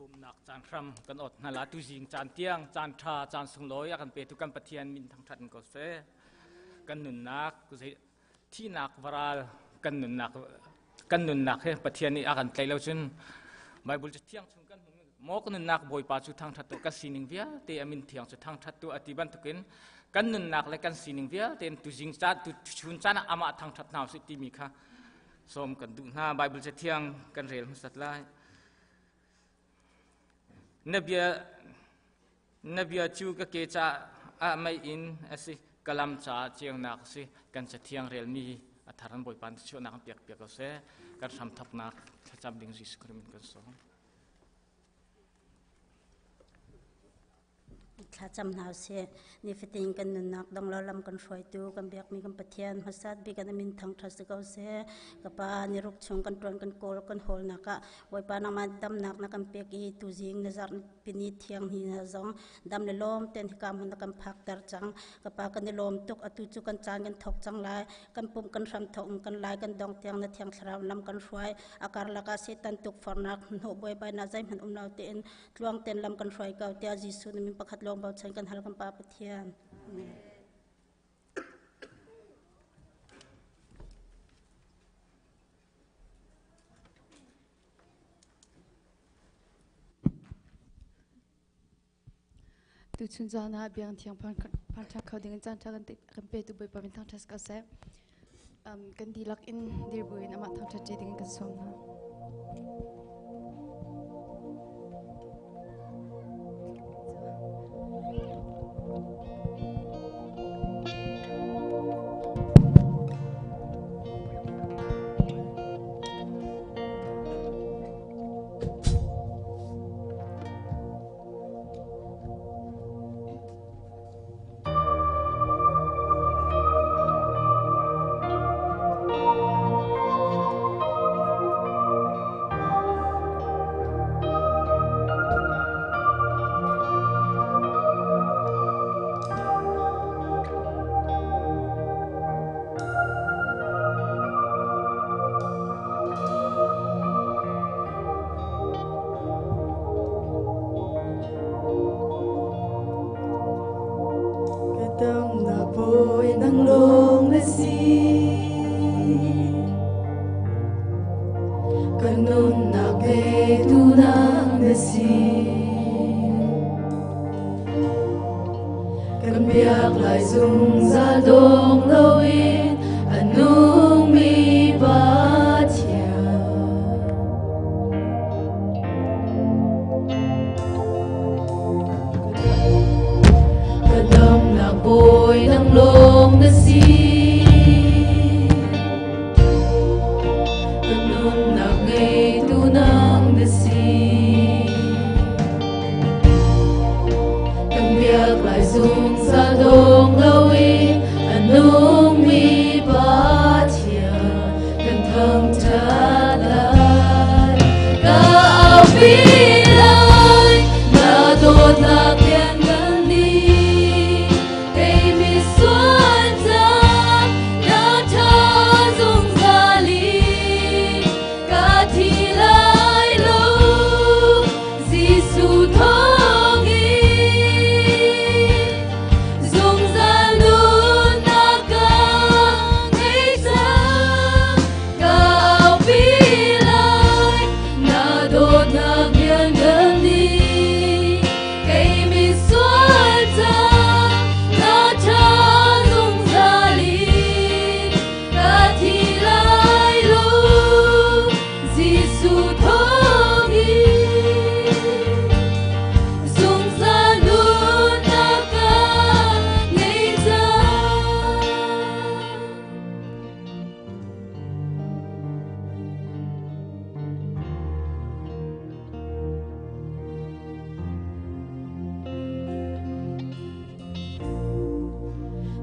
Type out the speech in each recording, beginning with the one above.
Pumnak caan hram kan ot hna la tuzing caan tiang caan ṭha caan sunglawi a kan petu kan Pathian min thangṭhat in ko seh. Kan nunnak thihnak varal kan nunnak kan nunnak he Pathian nih a kan tlaih lo cun Bible cu thiang chung kan hmu maw kan nunnak Bawipa cu thangṭhat tu kan sining vialte a min thiang cu thangṭhat tu a ti bantukin kan nunnak le kan sining vialte in tuzing caan tu chun caan ah amah thangṭhat hna usih timi kha sawm kan duh hna. Bible ca thiang kan rel hmasat lai. Na bia Na bia cu ka ke caah meiinn a si, ka lam caah ceunak a si. Kan cathiang relmi a thar an Bawipa nih chuahnak an piak piak ko seh. Kan hramthawknak thlacam ding Jesuh Khrih min kan sawm. Thlacam hna usih. Nifatin kan nunnak donglo lam kan hruaitu kan biakmi kan Pathian hmasat bik an min thangṭhat si ko seh. Ka Pa niruk chung kan ṭuan kan kawl kan hawlnak ah Bawipa nangmah damnak na kan pek i tuzing na zarh pini thiang ni hna zong dam le lawm ten hika hmun na kan phakter cang. Ka Pa kan i lawm tuk. Atu cu kan caan kan thawk cang lai. Kan pumh kan hram thawk in kan lai kan dong tiang na Thiang Thlarau lam kan hruai. A karlak ah Satan tukforhnak hnawh buaibainak zeihmanh um lo tein tluang ten lam kan hruai ko tiah Jesuh na min pakhat lawng bochan kan hal kan Pa Pathian. Amen. Tuchun zan ah biang thiang phan kho ding in caan ṭha kan petu Bawipa min thangṭhat ko seh. Kan dihlak in dir buin amah thangṭhat ṭi ding in kan sawm hna. Ka damnak bawi nang lawng na si. Ka nunnak ngeitu nang na si. Kan biak lai zungzal dong loin a nungmi Pathian. Ka damnak bawi nang lawng na si. Ka nunnak ngeitu nang na si. Kan biak lai zungzal dong loin a nungmi Pathian kan thangṭhat lai. Ka aupi lai, na dawtnak lianngan nih kei misual ca na ṭha zungzal i ka thi lai lo. Jesuh thawngin zungzal nunnak ka ngei cang. Ka aupi lai, na dawtnak lianngan nih kei misual ca na ṭha zungzal in ka thi lai lo. Jesuh thawngin zungzal nunnak ka ngei cang.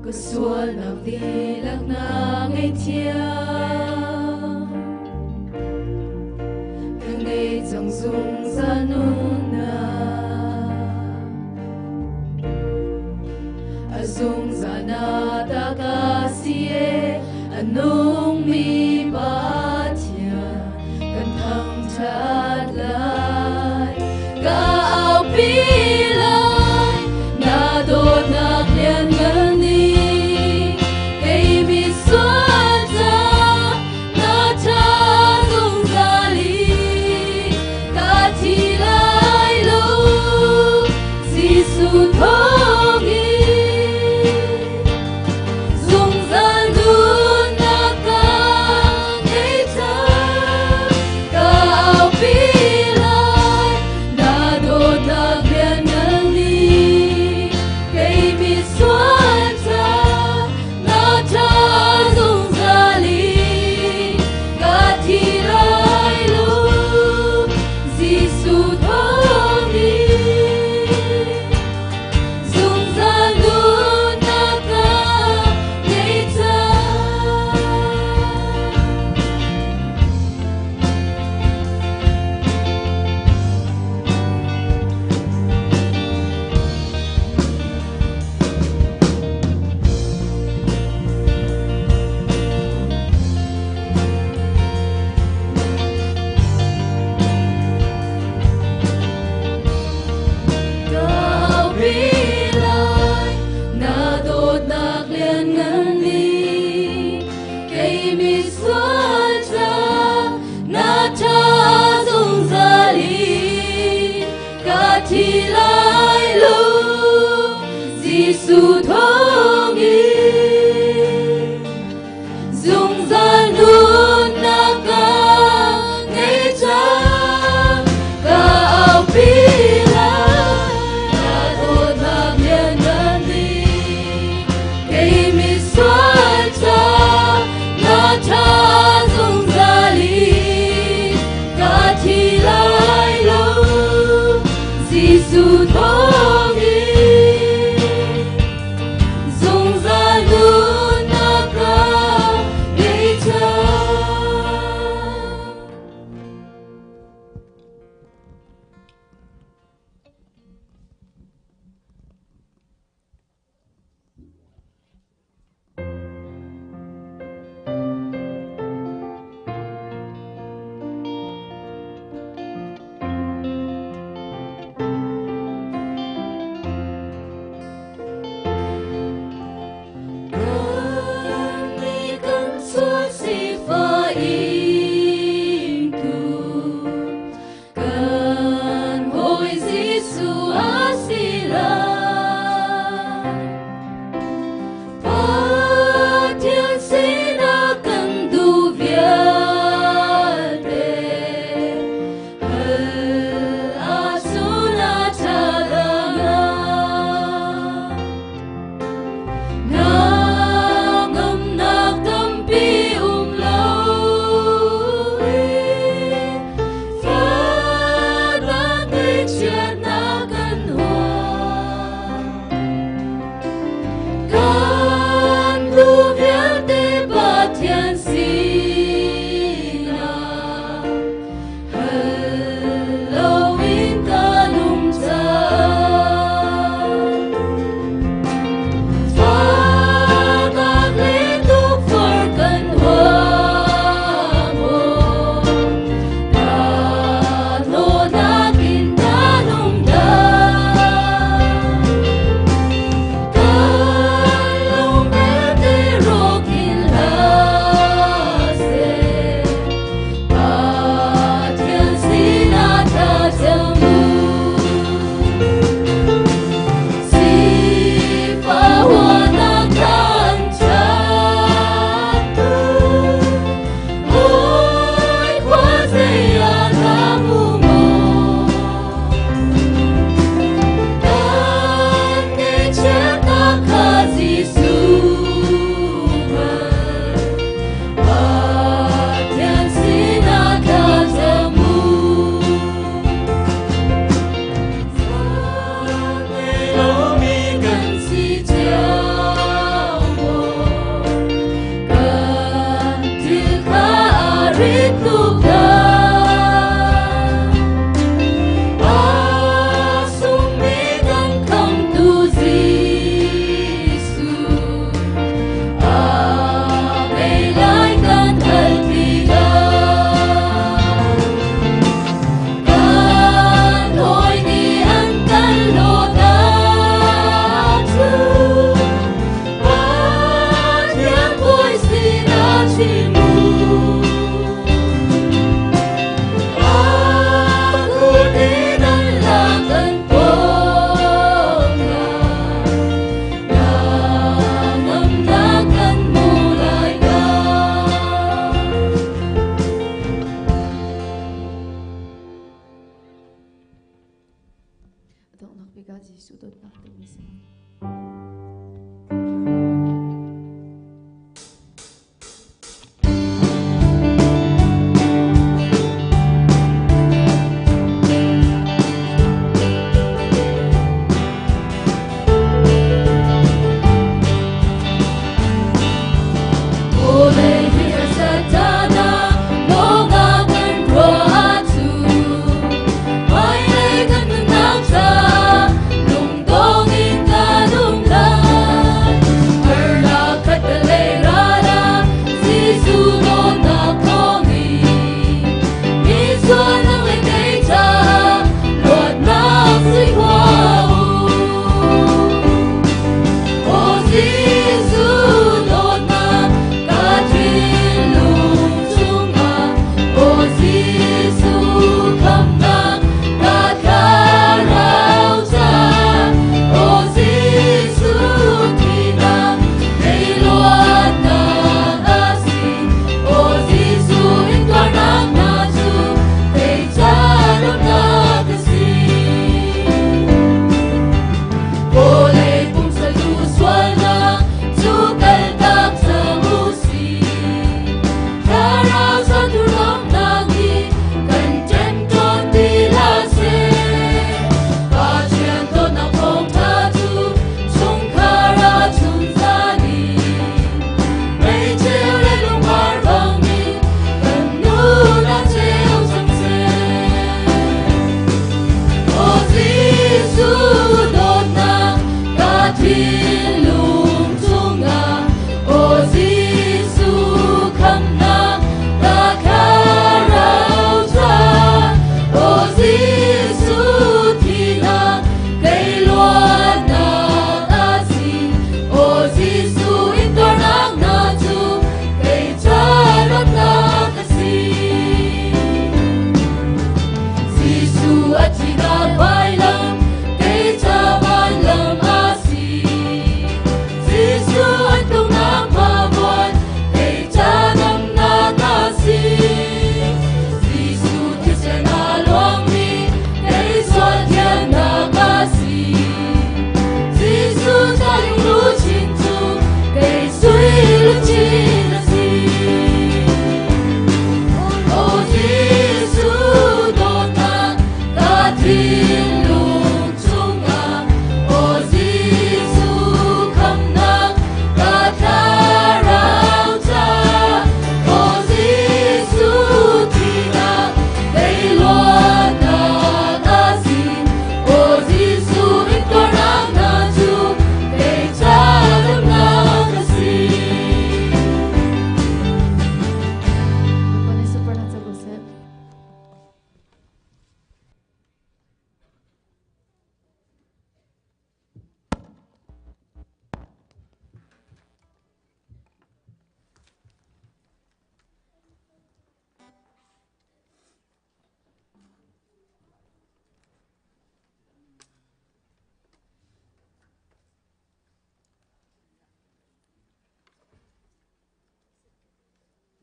Ka sualnak dihlak na ngaihthiam. Ka ngei cang zungzal nunnak. A zungzal na ta ka si e, a nungmi Pathian kan thangṭhat lai.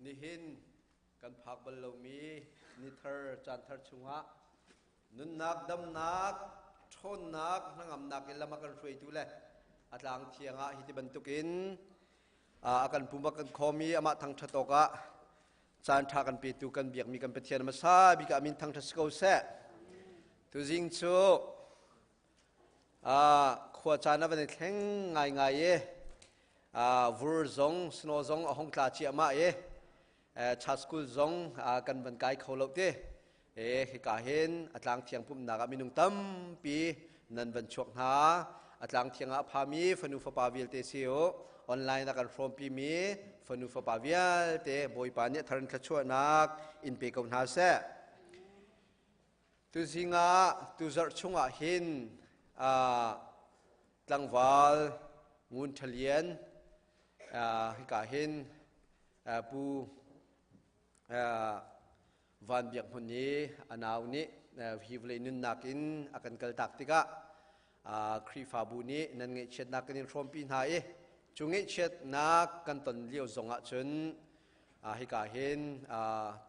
Nihin kan phak bal lomi ni thar caan thar chungah nunnak damnak ṭhawnnak hnangamnak in lam a kan hruaitu le a tlang thiang ah hi ti bantukin a kan pum a kan khawm i amah thangṭhat awkah caan ṭha kan petu kan biakmi kan Pathian hmasa bik ah min thangṭhat si ko seh. Tuzing cu khua caan a van i thleng ngaingai i vur zong snow zong a hong tla ciahmah i cha school zong kan van kai kho lo ti. Hika hin a tlang thiang pumhnak ah minung tampi nan van chuak hna. A tlang thiang ah a phami fanu fapa vialte si u, online ah kan hrawmpi mi fanu fapa vialte Bawipa nih a thar in thluachuahnak in pe ko hna seh. Tuzing ah tuzarh chungah hin tlangval Ngun Ṭha Lian hika hin Pu Van Biak Hmun i a nau nih hi vawlei nunnak in a kan kaltak tikah Khrihfabu nih nan ngaihchiatnak kan in hrawmpi hna i cu ngaihchiatnak kan ton lio zongah cun hika hin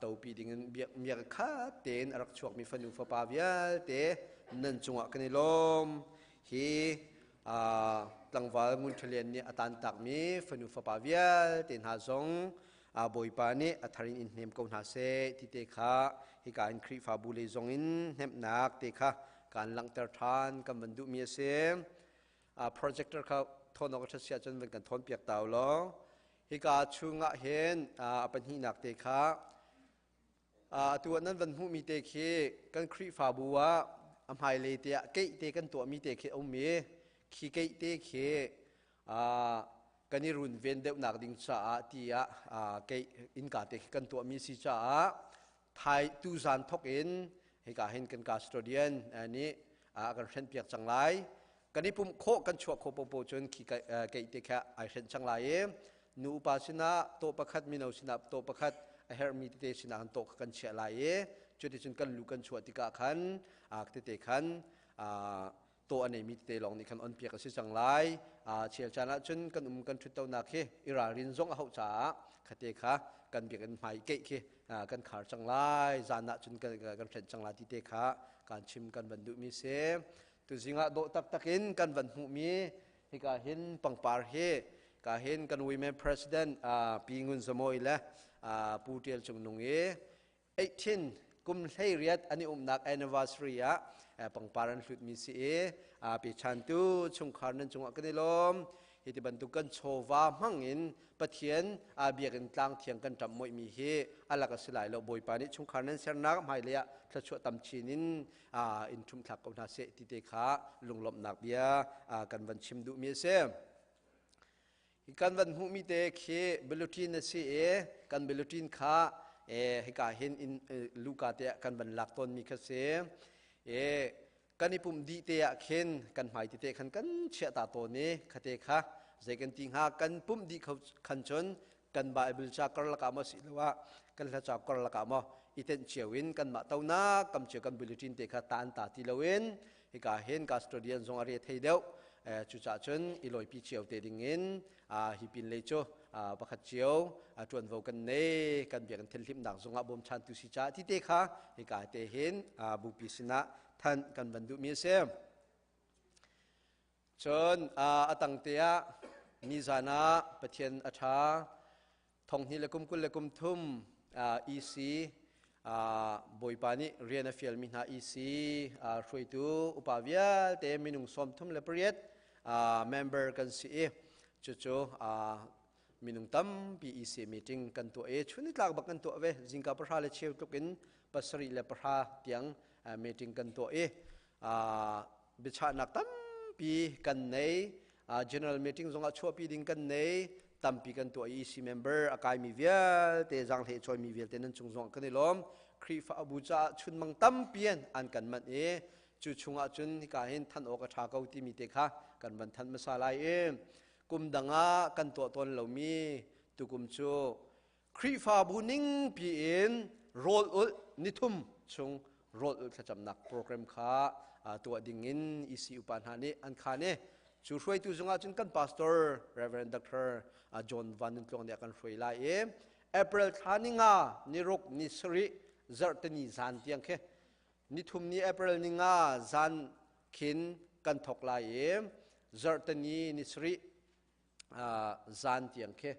topi dingin miak khat tein a rak chuakmi fanu fapa vialte nan cungah kan i lawm. Hi tlangval Ngun Ṭha Lian nih a tantakmi fanu fapa vialte hna zong Bawipa nih a thar in in hnem ko hna seh ti te kha hika in Khrihfabu lei zong in hnemhnak te kha kan langhter ṭhan kan van duhmi a si. Projector kha thawn awk a ṭhat si ahcun van kan thawn piak ta u law. Hika chungah hin a pahnihnak te kha atu ah nan van hmuhmi te khi kan Khrihfabu ah a hmailei te ah keih te kan tuahmi te khi a um i khi keih te khi kan i runven deuhnak ding caah tiah keih innka te khi kan tuahmi si caah thai tuzan thok in hika hin kan custodian nih a kan hrenhpiak cang lai. Kan i pumh khawh kan chuah khawh popo cun khi keih te kha ai hrenh cang lai i nu upa sinah tawh pakhat, mino sinah tawh pakhat, a herhmi tete sinah kan tawh kha kan chiah lai i cuticun kan lu kan chuah tikah khan tete khan tawh a neimi tete lawng nih khan on piak a si cang lai. Chial caan ah cun kan um kan ṭhuttonak khi i ralrin zong a hauh caah khate kha kan biakinn hmai keih khi kan khar cang lai, zan ah cun kan hrenh cang lai ti te kha kan chim kan van duhmi si. Tuzing ah dawh taktak in kan van hmuhmi hika hin pangpar hi ka hin kan women president Pi Ngun Zamoy le Pu Tial Cung Nung i 18 kum 18 an i umnak anniversary ah pangpar an hlutmi si i pechantu chungkhar nan cungah kan i lawm. Hi ti bantuk kan chawva hmang in Pathian biakinn tlang thiang kan ṭamh moihmi hi alak a si lai lo. Bawipa nih chungkhar nan sernak hmailei ah thluachuah tam chin in in ṭhumthlak ko hna seh ti te kha lunglawmhnak bia kan van chim duhmi a si. Kan van hmuhmi te khi bulletin a si i kan bulletin kha hika hin in luka te ah kan van lak tawnmi kha si. Kan i pumh dih te ah khin kan hmai tete khan kan chiah ta tawn i khate kha zei kan ti hnga, kan pumh dih khan cun kan Bible ca karlak ah maw si lo ah kan hla ca karlak ah maw i tenh cio in kanmah tonak kam cio kan bulletin te kha taan ta ti loin hika hin custodian zong a re thei deuh, cucaah cun i lawipi cio te ding in hi pin lei cu pakhat cio ṭuanvo kan nei, kan biakinn thilhlimnak zongah bawmchantu si caah ti te kha hika te hin bupi sinah thanh kan van duhmi a si. Cun a tang te ah nizan ah Pathian a ṭha thonghnih le kum 23 EC Bawipa nih rian a fialmi hna EC hruaitu upa vialte minung 38 member kan si i cucu minung tampi EC meeting kan tuah i chun nitlak bak kan tuah ve. Zingka 10:15 tluk in 7:10 tiang meeting kan tuah i biachahnak tampi kan nei. General meeting zongah chuahpi ding kan nei, tampi kan tuah i EC member a kaimi vialte, zaanghlei cawimi vialte nan cung zongah kan i lawm. Khrihfabu caah chunmang tampi an kan manh i cu chungah cun hika hin than awk a ṭha ko timi te kha kan van thanh hmasa lai i kum dang ah kan tuah tawn lomi tukum cu Khrihfabu ningpi in rawl ulh nithum chung rawl ulh thlacamnak program kha tuah ding in EC upa hna nih an khan i cu hruaitu zungah cun kan pastor Reverend Dr. John Van Nun Tluang nih a kan hruai lai i April thla ni nga ni ruk ni sarih zarhteni zan tiang khi nithum ni April ni nga zan khin kan thok lai i zarhteni ni sarih zan tiang khi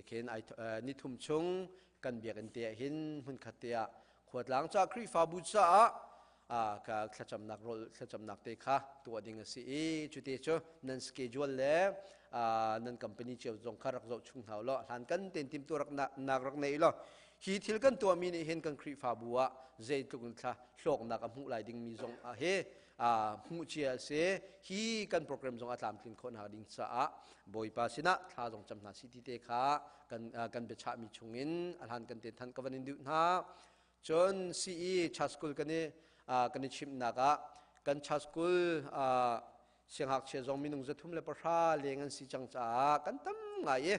khin nithum chung kan biakinn te ah hin hmunkhat te ah khuatlang ca Khrihfabu caah ka thlacamnak rawl thlacamnak te kha tuah ding a si i cute cu nan schedule le nan company cio zong kha rak zoh chung hna law hlan kan ten tim tu rak nak rak nei law hi thil kan tuahmi nih hin kan Khrihfabu ah zeitluk in thla hlawknak a hmuh lai dingmi zong a he hmuh cia a si. Hi kan program zong a tlamtlin khawh nak ding caah Bawipa sinah thla zong cam hna si ti te kha kan kan biachahmi chungin a hlan kan te than ka van in duh hna. Cun CE Church School kan i kan i chimhnak ah kan Church School siangngakchia zong minung 310 leng an si cang caah kan tam ngai i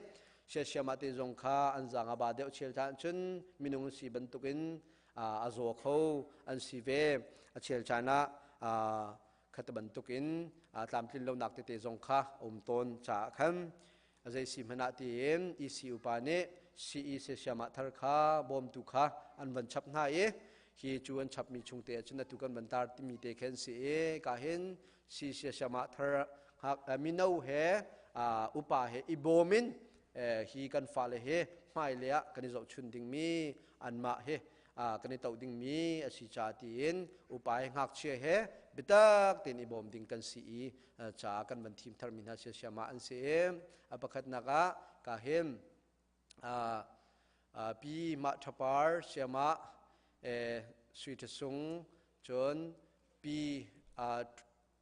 siasiam ah te zong kha an zaang a ba deuh chel caan cun minung si bantukin a zaw kho an si ve. A chel caan ah khat bantukin tlamtlin lonak tete zong kha a um tawn caah khan a zei si hmanh ah tiin EC upa nih CE siasiam ah thar kha bawmtu kha an van chap hna i hi cu an chapmi chung te ahcun atu kan van tar timi te khin si i ka hin si siasiam ah thar mino he upa he i bawm in hi kan fale he hmailei ah kan i zohchun dingmi anmah he kan i toh dingmi a si ca tiin upa he ngakchia he biatak tein i bawm ding kan si i caah kan van thim tharmi hna siasiam ah an si i a pakhatnak ah ka him pi mah thapar siamah sui ṭhasung cun pi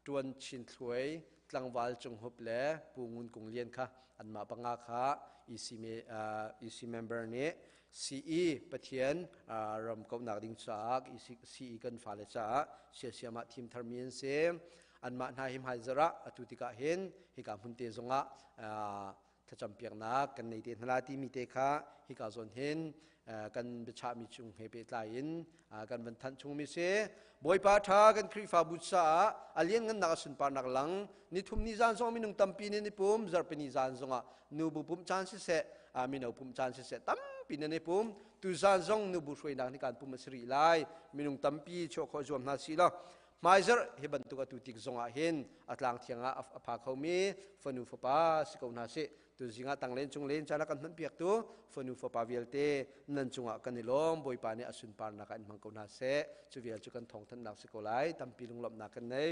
Ṭuan Chin Thluai, Tlangval Cung Hup le Pu Ngun Kung Lian kha anmah panga kha EC, EC member nih CE Pathian ram kauhnak ding caah CE kan fale caah siasiam ah thim tharmi an si. Anmah hna hi hmaizarh ah atu tikah hin hika hmun te zongah thlacampiaknak kan nei te hna la timi te kha hika zawn hin kan biachahmi chung he pehtlai in kan van thanh chungmi si. Bawipa ṭha kan Khrihfabu caah a lianngannak a sunparnak lang nithum ni zan zong minung tampi nih an i pum zarhpini zan zongah nubu pumh caan siseh mino pumh caan siseh tampi nan i pum tu zan zong nubu hruainak nih kan pum a si rih lai minung tampi chuah khawh zuam hna si law Hmaizarh hi bantuk atu tik zongah hin a tlang thiang ah a pha khomi fanu fapa si ko hna sih. Tuzing ah tanglen cung len caan a kan hmanpiaktu fanu fapa vialte nan cungah kan i lawm. Bawipa nih a sunparnak ah in hmang ko hna seh. Cu vial cu kan thawngthanhnak si ko lai. Tampi lunglawmhnak kan nei.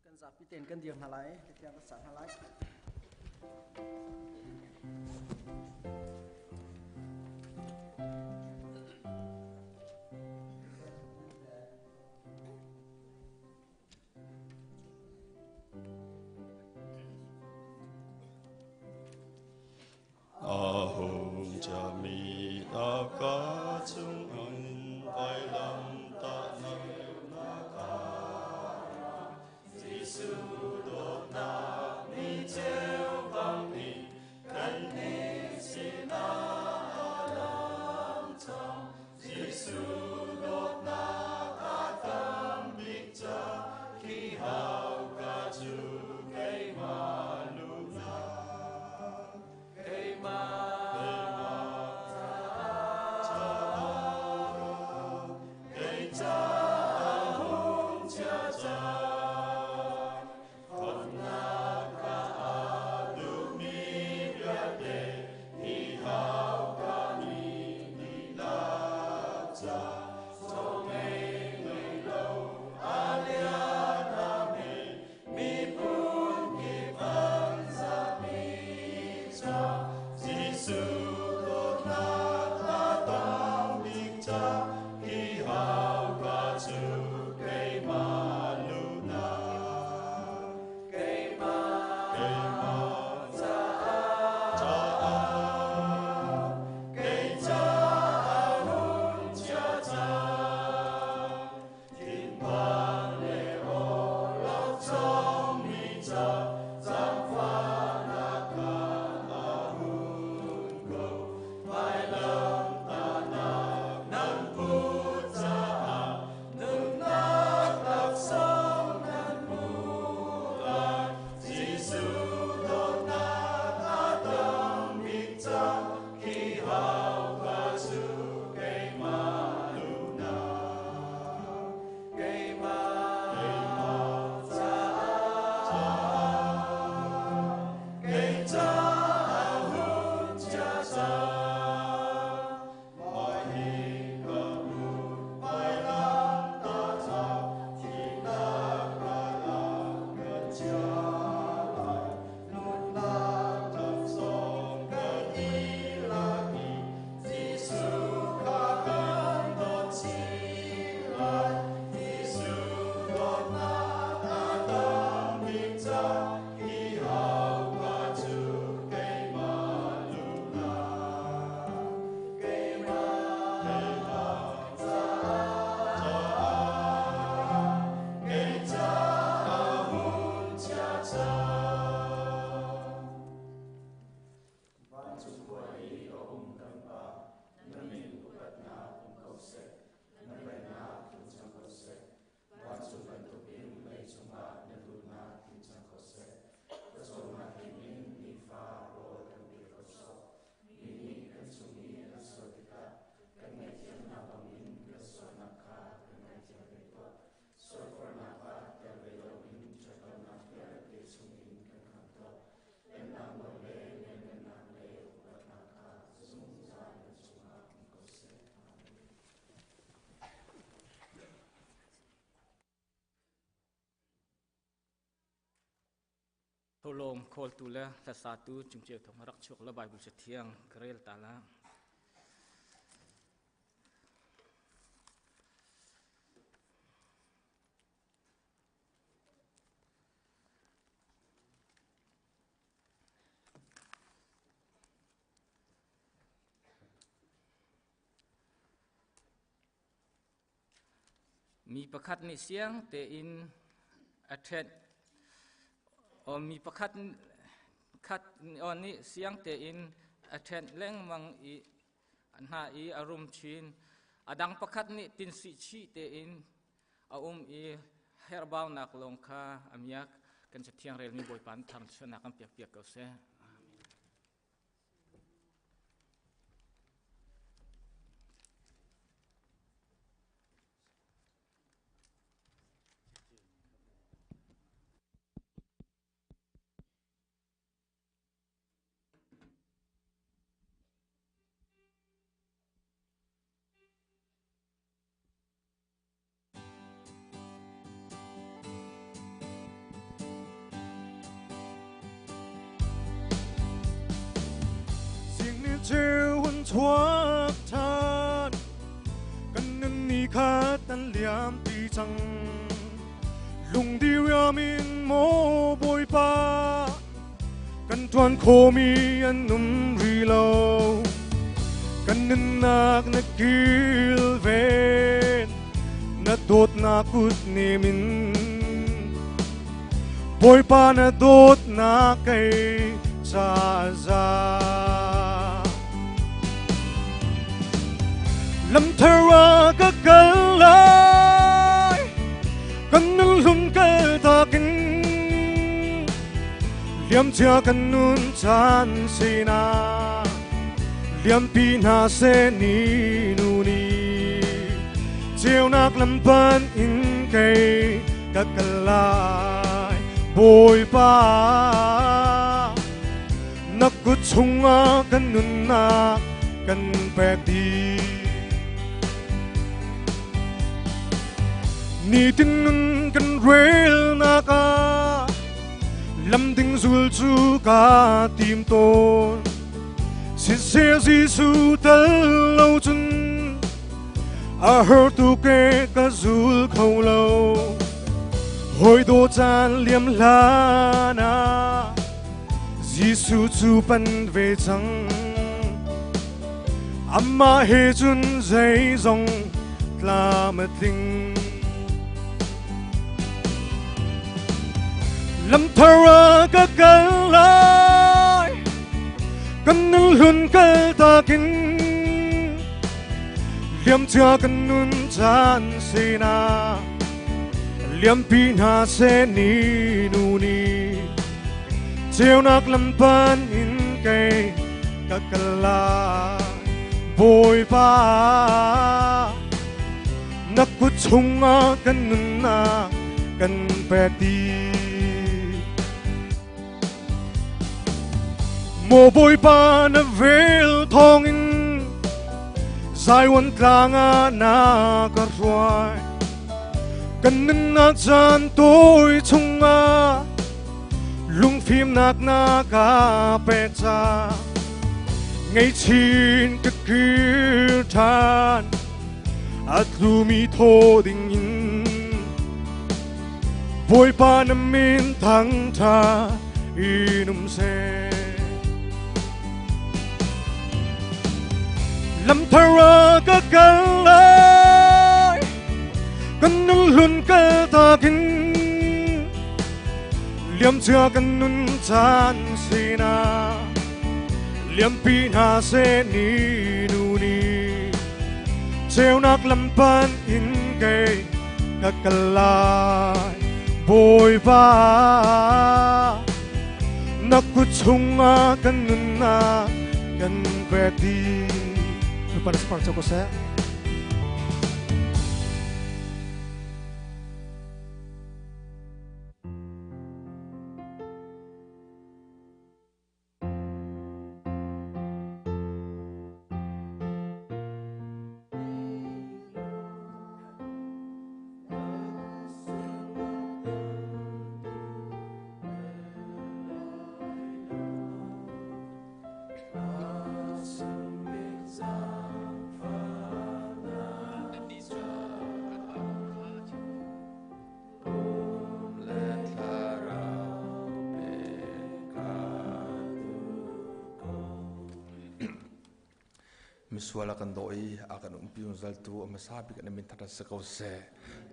Kan zapi tein kan dir hna lai, tiang kan sa hna lai. A hung cami a ka chungin vailam tahnak Jesuh dawtnak ni ceu bangin kannih sinah a lang cang. Jesuh dawtnak a tam bik ca khi hauka cu keimah luhnak. Keimah caah. Tholawm khawltu le hlasatu Cungceu Thawng rak chuak le Bible Cathiang ka rel ta la. Mi pakhat nih siang tein a ṭhenh. Mi pakhat khat nih siang tein a ṭhenh lengmang i hna i a rum chin. A dang pakhat nih tinsih chih tein a um i herhbaunak lawng kha a miak. Kan Cathiang relmi Bawipa nih thangṭhatnak kan pekpiak ko seh. Zingni hun chuak ṭhan kan nun ni khat an liam ti cang lungdi riam in maw Bawipa kan ṭuan khomi an um rih lo kan nunnak na kilven na dawtnak kut nem in Bawipa na dawtnak kei ca za lamthar ah ka kal lai kan nun hlun kal takin liamcia kan nun caan sinah liampi hna seh ni nu ni ceunak lampan in kei ka kal lai Bawipa na kut chungah kan nunnak kan pek dih nitin nun kan relnak ah lam ding zul cu ka tim tawn siseh Jesuh tal lo cun a har tu ke ka zul kho lo hoi do caan liam hlan ah Jesuh cu pan ve cang amah he cun zeizong tlam a tling Lamthar ah ka kal lai kan nun hlun kal takin liamcia kan nun caan sinah liampi hna seh ni nu ni ceunak lampan in kei ka kal lai Bawipa na kut chungah kan nunnak kan pek dih. Maw Bawipa na vel thawngin Zion tlang ah na ka hruai. Kan nunnak caan tawi chungah lungfimnak na ka pek ca ngaihchin ka kir ṭhan. A tlumi thaw ding in Bawipa na min thangṭha in um seh. Lamthar ah ka kal lai, kan nun hlun kal takin liamcia kan nun caan sinah liampi hna seh ni nu ni ceunak lampan in kei ka kal lai Bawipa na kut chungah kan nunnak kan pek dih Lupa na ko seh. Misual a kan daw i a kan umpi zungzaltu a hmasa bik an min thangṭhat si ko seh.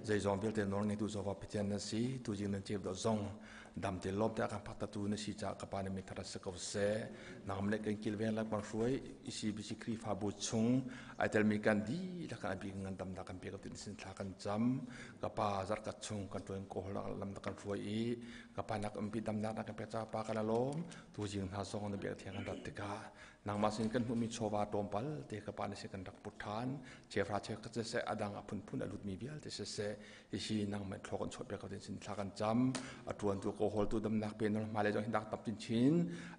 Zeizong vialte nawl ngeitu Jehovah Pathian na si. Tuzing nan ceu dawh zong dam te lawm te a kan phaktertu na si caah ka Pa na min thangṭhat si ko seh. Nangmah le kan kilveng le kan hruai ECBC Khrihfabu chung ai telmi kan dihlak kan a bik ngandamnak kan pe ko ti sin thla kan cam. Ka Pa zarhkhat chung kan ṭuan kawl lam na kan hruai i ka Pa nak umpi damnak na kan pek caah Pa kan lawm. Tuzing hna zong na biak thiang kan rat tikah nangmah sin kan hmuhmi chawva tlawmpal te ka pa na sin kan rak put ṭhan. Cheuhra cheukhat siseh a dang a phunphun a lutmi vialte siseh hihi nangmah thlaw kan chuah piak ko tin sin thla kan cam. A ṭuantu ko hawltu damnak pe nol hmailei zong hi dak tam chinchin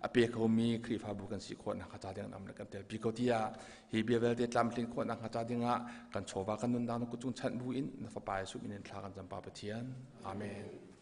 a pe khomi Khrihfabu kan si khawh nak ca ding am kan telpi ko tiah hi bia vialte tlamtlin khawh nak ca dingah kan chawva kan nunnak na kut cung chanh bu in na fapa Jesuh min in thla kan cam pa Pathian. Amen.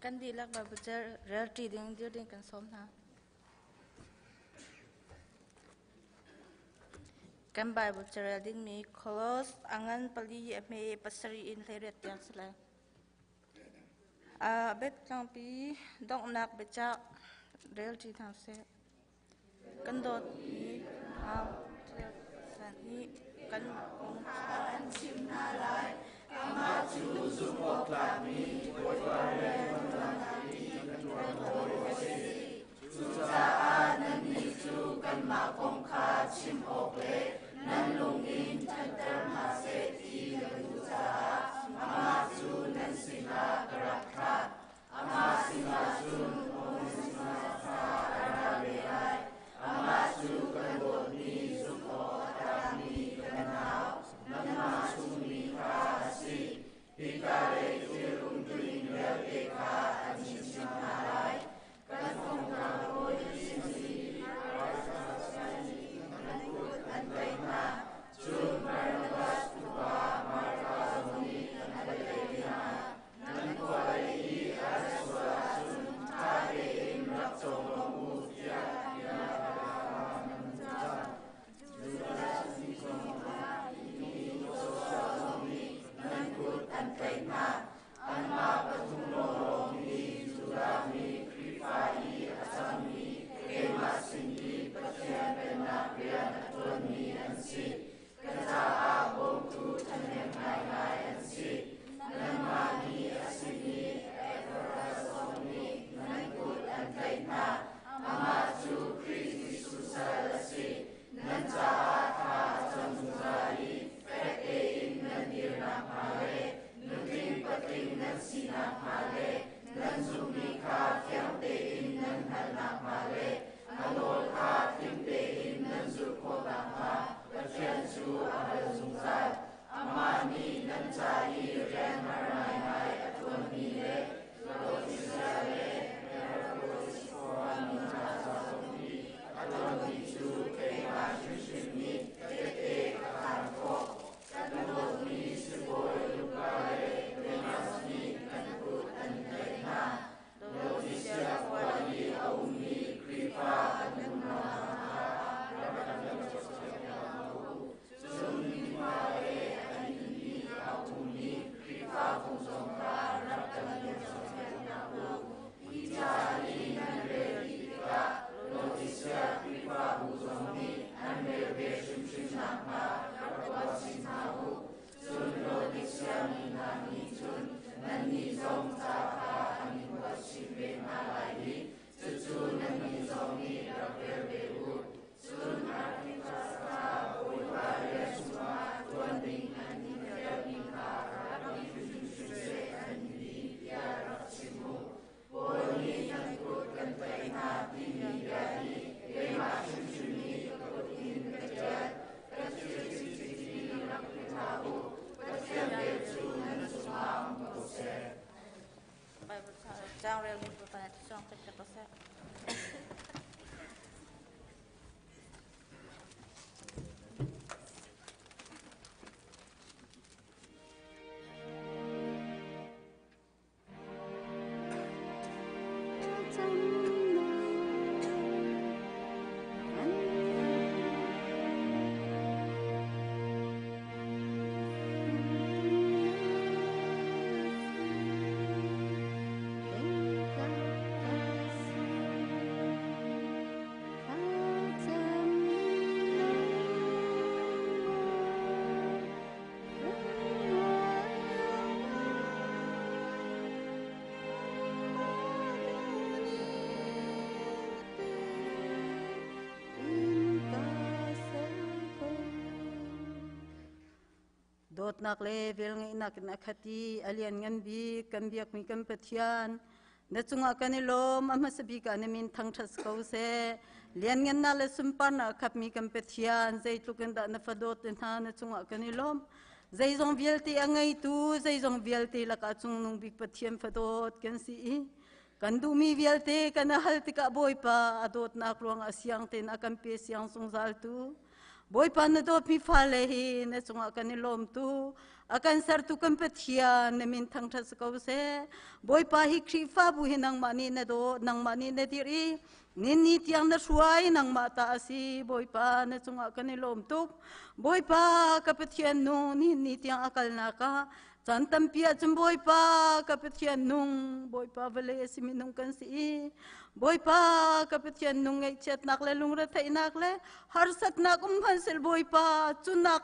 Kan dihlak Bible rel ṭi ding dir ding kan sawm hna. Kan Bible carel dingmi Kolos a ngan pali a hme pasarih in 18 tiang si lai. A biatlangpi donghnak biacah rel ṭi hna sih. Kan dawtmi au nih kan kong kha an chimh hna lai. Amah cu zumhawktlakmi Bawipa rianṭuannak i kan ṭuan hawi a si. Cucaah nannih cu kanmah kong kha chim awk le nan lung in ṭhatter hna seh ti ka duh caah amah cu nan sinah ka rak thlah. Amah sinah cun Onesimas kha a ra ve lai. Amah cu kan dawtmi zumh awk a tlakmi kan nau, nangmah chungmi kha a si. Hika lei thil umtuning vialte kha an chimh hna lai. Kan fungtlang hawi Timothy, Aristarchus nih an kut an tlaih hna. Cun Barnabas tupa Marka zong nih an tlaih ve hna. Nan khua lei i a rat sual ahcun ṭha tein rak conglawmh u tiah bia ka nan cam. Judas mi zong mi Joshua zong nih nan kut an tlaih hna. Anmah pathum lawnglawng hi Judah mi Khrihfa i a cangmi keimah sin i Pathian Pennak rian a ṭuanmi an si. Ka caah bawmtu ṭhahnem ngaingai an si. Nanmah nih a simi Epaphras zong nih nan kut an tlaih hna. Amah cu Khrih Jesuh sal a si. Nan caah thla a cam zungzal i fek tein nan dir nakhnga le nutling patling nan si nakhnga le nan zumhmi kha fiang tein nan hngalh nakhnga le a nawl kha tling tein nan zulh khawh nakhnga Pathian cu a hal zungzal. Amah nih nan ca i rian har ngaingai a ṭuanmi le Laodisia le Hierapolis khuami hna ca zong i a ṭuanmi cu keimah hrimhrim nih tehte ka khaan khawh. Kan dawtmi sibawi Luka le Demas nih kan kut an tlaih hna. Laodisia khua i a ummi Khrihfa kan unau hna kha rak kan cawnpiak hna u. Cun mipa le an inn i a ummi Khrihfabu zong kha rak kan cawnpiak hna u. Hi ca hi nan rel dih tikah Laodisia Khrihfabu zong nih an rel ve hrimhrim nakhnga rak kuat chin hna u. Cun Laodisia mi hna nih cun nannih zong ca kha an in kuat chin ve hna lai i cucu nannih zong nih rak rel ve u. Cun Archippus kha Bawipa rian chungah ṭuan ding an in fialmi kha rak in hrimhrim seh an ti tiah rak chim u. Paul nih nan kut kan tlaih hna timi bia hi keimah hrimhrim nih ka kut in ka ṭial. Ka thil cikcik hi rak philh hlah u. Pathian vel cu nan cungah um ko seh. Bible caang relmi Bawipa nih thluachuah kan pe ko seh. Dawtnak le velngeihnak in a khat i a lianngan bik kan biakmi kan Pathian na cungah kan i lawm a hmasa bik ah na min thangṭhat ko seh lianngannak le sunparnak a khapmi kan Pathian zeitluk in dah na fadawt hna na cungah kan i lawm Zeizong vialte a ngeitu, zeizong vialte lakah cungnung bik Pathian fadawt kan si i kan duhmi vialte kan hal tikah Bawipa a dawtnak ruangah siang tein a kan pe siang zungzaltu. Bawipa na dawtmi fale hi na cungah kan i lawm tu a kan sertu kan Pathian na min thangṭhat si ko seh. Bawipa hi Khrihfabu hi nangmah nih na daw nangmah nih na dirh i ni tiang na hruai nangmah ta a si. Bawipa na cungah kan i lawm tuk. Bawipa ka Pathian nu ni ni tiang a kalnak ah caan tampi ahcun Bawipa ka Pathian nung Bawipa vawlei a si minung kan si i Bawipa ka Pathian nung ngaihchiatnak le lungretheihnak le harsatnak um hmanhsel Bawipa cunak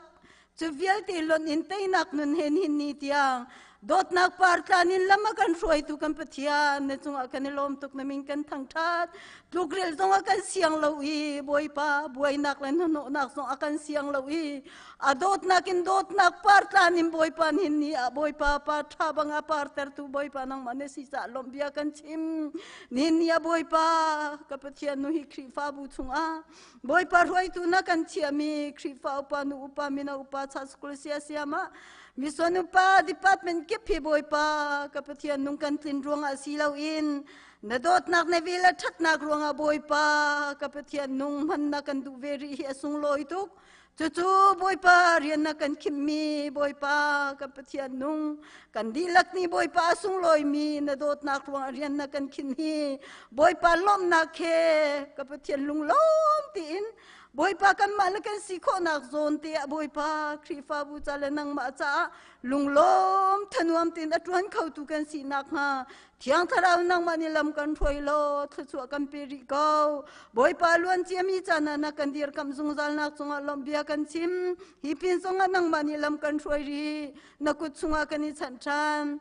cu vialte lonh in teinak nun he nihin ni tiang dawtnak par tlan in lam a kan hruaitu kan Pathian na cungah kan i lawm tuk na min kan thangṭhat Tlukrel zong a kan siang lo i Bawipa buainak le hnahnawhnak zong a kan siang lo i a dawtnak in dawtnak par tlan in Bawipa hin ni ah Bawipa pa ṭha bang a partertu Bawipa nangmah na si caah lawmh bia kan chim. Nihin ni ah Bawipa ka Pathian nu hi Khrihfabu chungah Bawipa hruaitu na kan chiahmi Khrihfa upa nu upa mino upa cha school sia siam ah mission upa department kip hi Bawipa ka Pathian nung kan tlin ruangah si loin Na dawtnak na vel a ṭhatnak ruangah Bawipa ka Pathian nung hman na kan duh ve rih hi a sunglawi tuk. Cucu Bawipa rian na kan khimmi Bawipa ka Pathian nung kan dihlak nih Bawipa a sunglawimi na dawtnak ruangah rian na kan khin hi Bawipa lawmhnak he ka Pathian lunglawm tiin Bawipa kanmah le kan si khawhnak zawn te ah Bawipa Khrihfabu ca le nangmah caah lunglawm thanuam tein a ṭuan khotu kan si nakhnga Thiang Thlarau nangmah nih lam kan hruai law thluachuah kan pe rih ko. Bawipa luan ciami caan ah na kan dirkamh zungzalnak cungah lawmh bia kan chim. Hi pin zongah nangmah nih lam kan hruai rih. Na kut chungah kan i chanh ṭhan.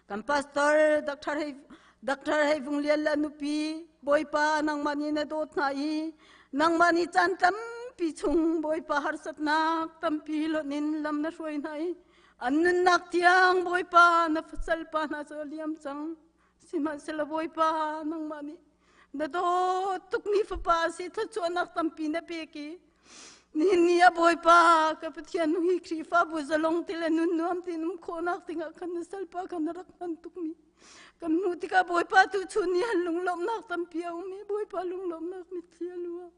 Kan pastor Dr. Hei Dr. Hei Vung Lian le nupi Bawipa nangmah nih na dawt hna i nangmah nih caan tampi chung Bawipa harsatnak tampi lonh in lam na hruai hna i An nunnak tiang Bawipa na salpa hna cu a liam cang. Sihmanhsehlaw Bawipa nangmah nih na dawt tukmi fapa a si thluachuahnak tampi na pek i nihin ni ah Bawipa ka Pathian hi Khrihfabu zalong ti le nun nuam tein um khawhnak dingah khan na salpa kha na rak hman tukmi kan hmuh tikah Bawipa tu chun ni han lunglawmhnak tampi a um i Bawipa lunglawmhnak mitthli a luang.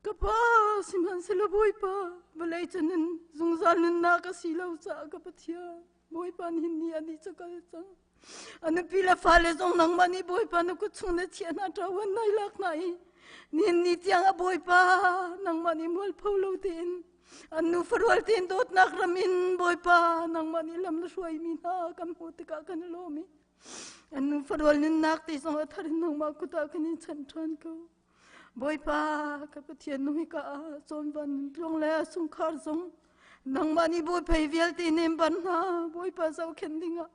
Ka pa sihmanhsehlaw Bawipa vawlei cu nun zungzal nunnak a si lo caah ka Pathian Bawipa nihin ni ah ni cu kal cang. A nupi le fale zong nangmah nih Bawipa na kut chung na chiah hna ṭawan nai lak hna i nihin ni tiang a Bawipa nangmah nih mualpho lo tein an nu farual tein dawtnak ram in Bawipa nangmah nih lam na hruaimi hna kan hmuh tikah kan lawm i an nu farual nunnak te zong a thar in nangmah kut ah kan in chanh ṭhan ko. Bawipa ka Pathian nung hika ah cawnvan nun tluang le sungkhar zong nangmah nih Bawipa hi vialte nem ban hna Bawipa zohkhenh dingah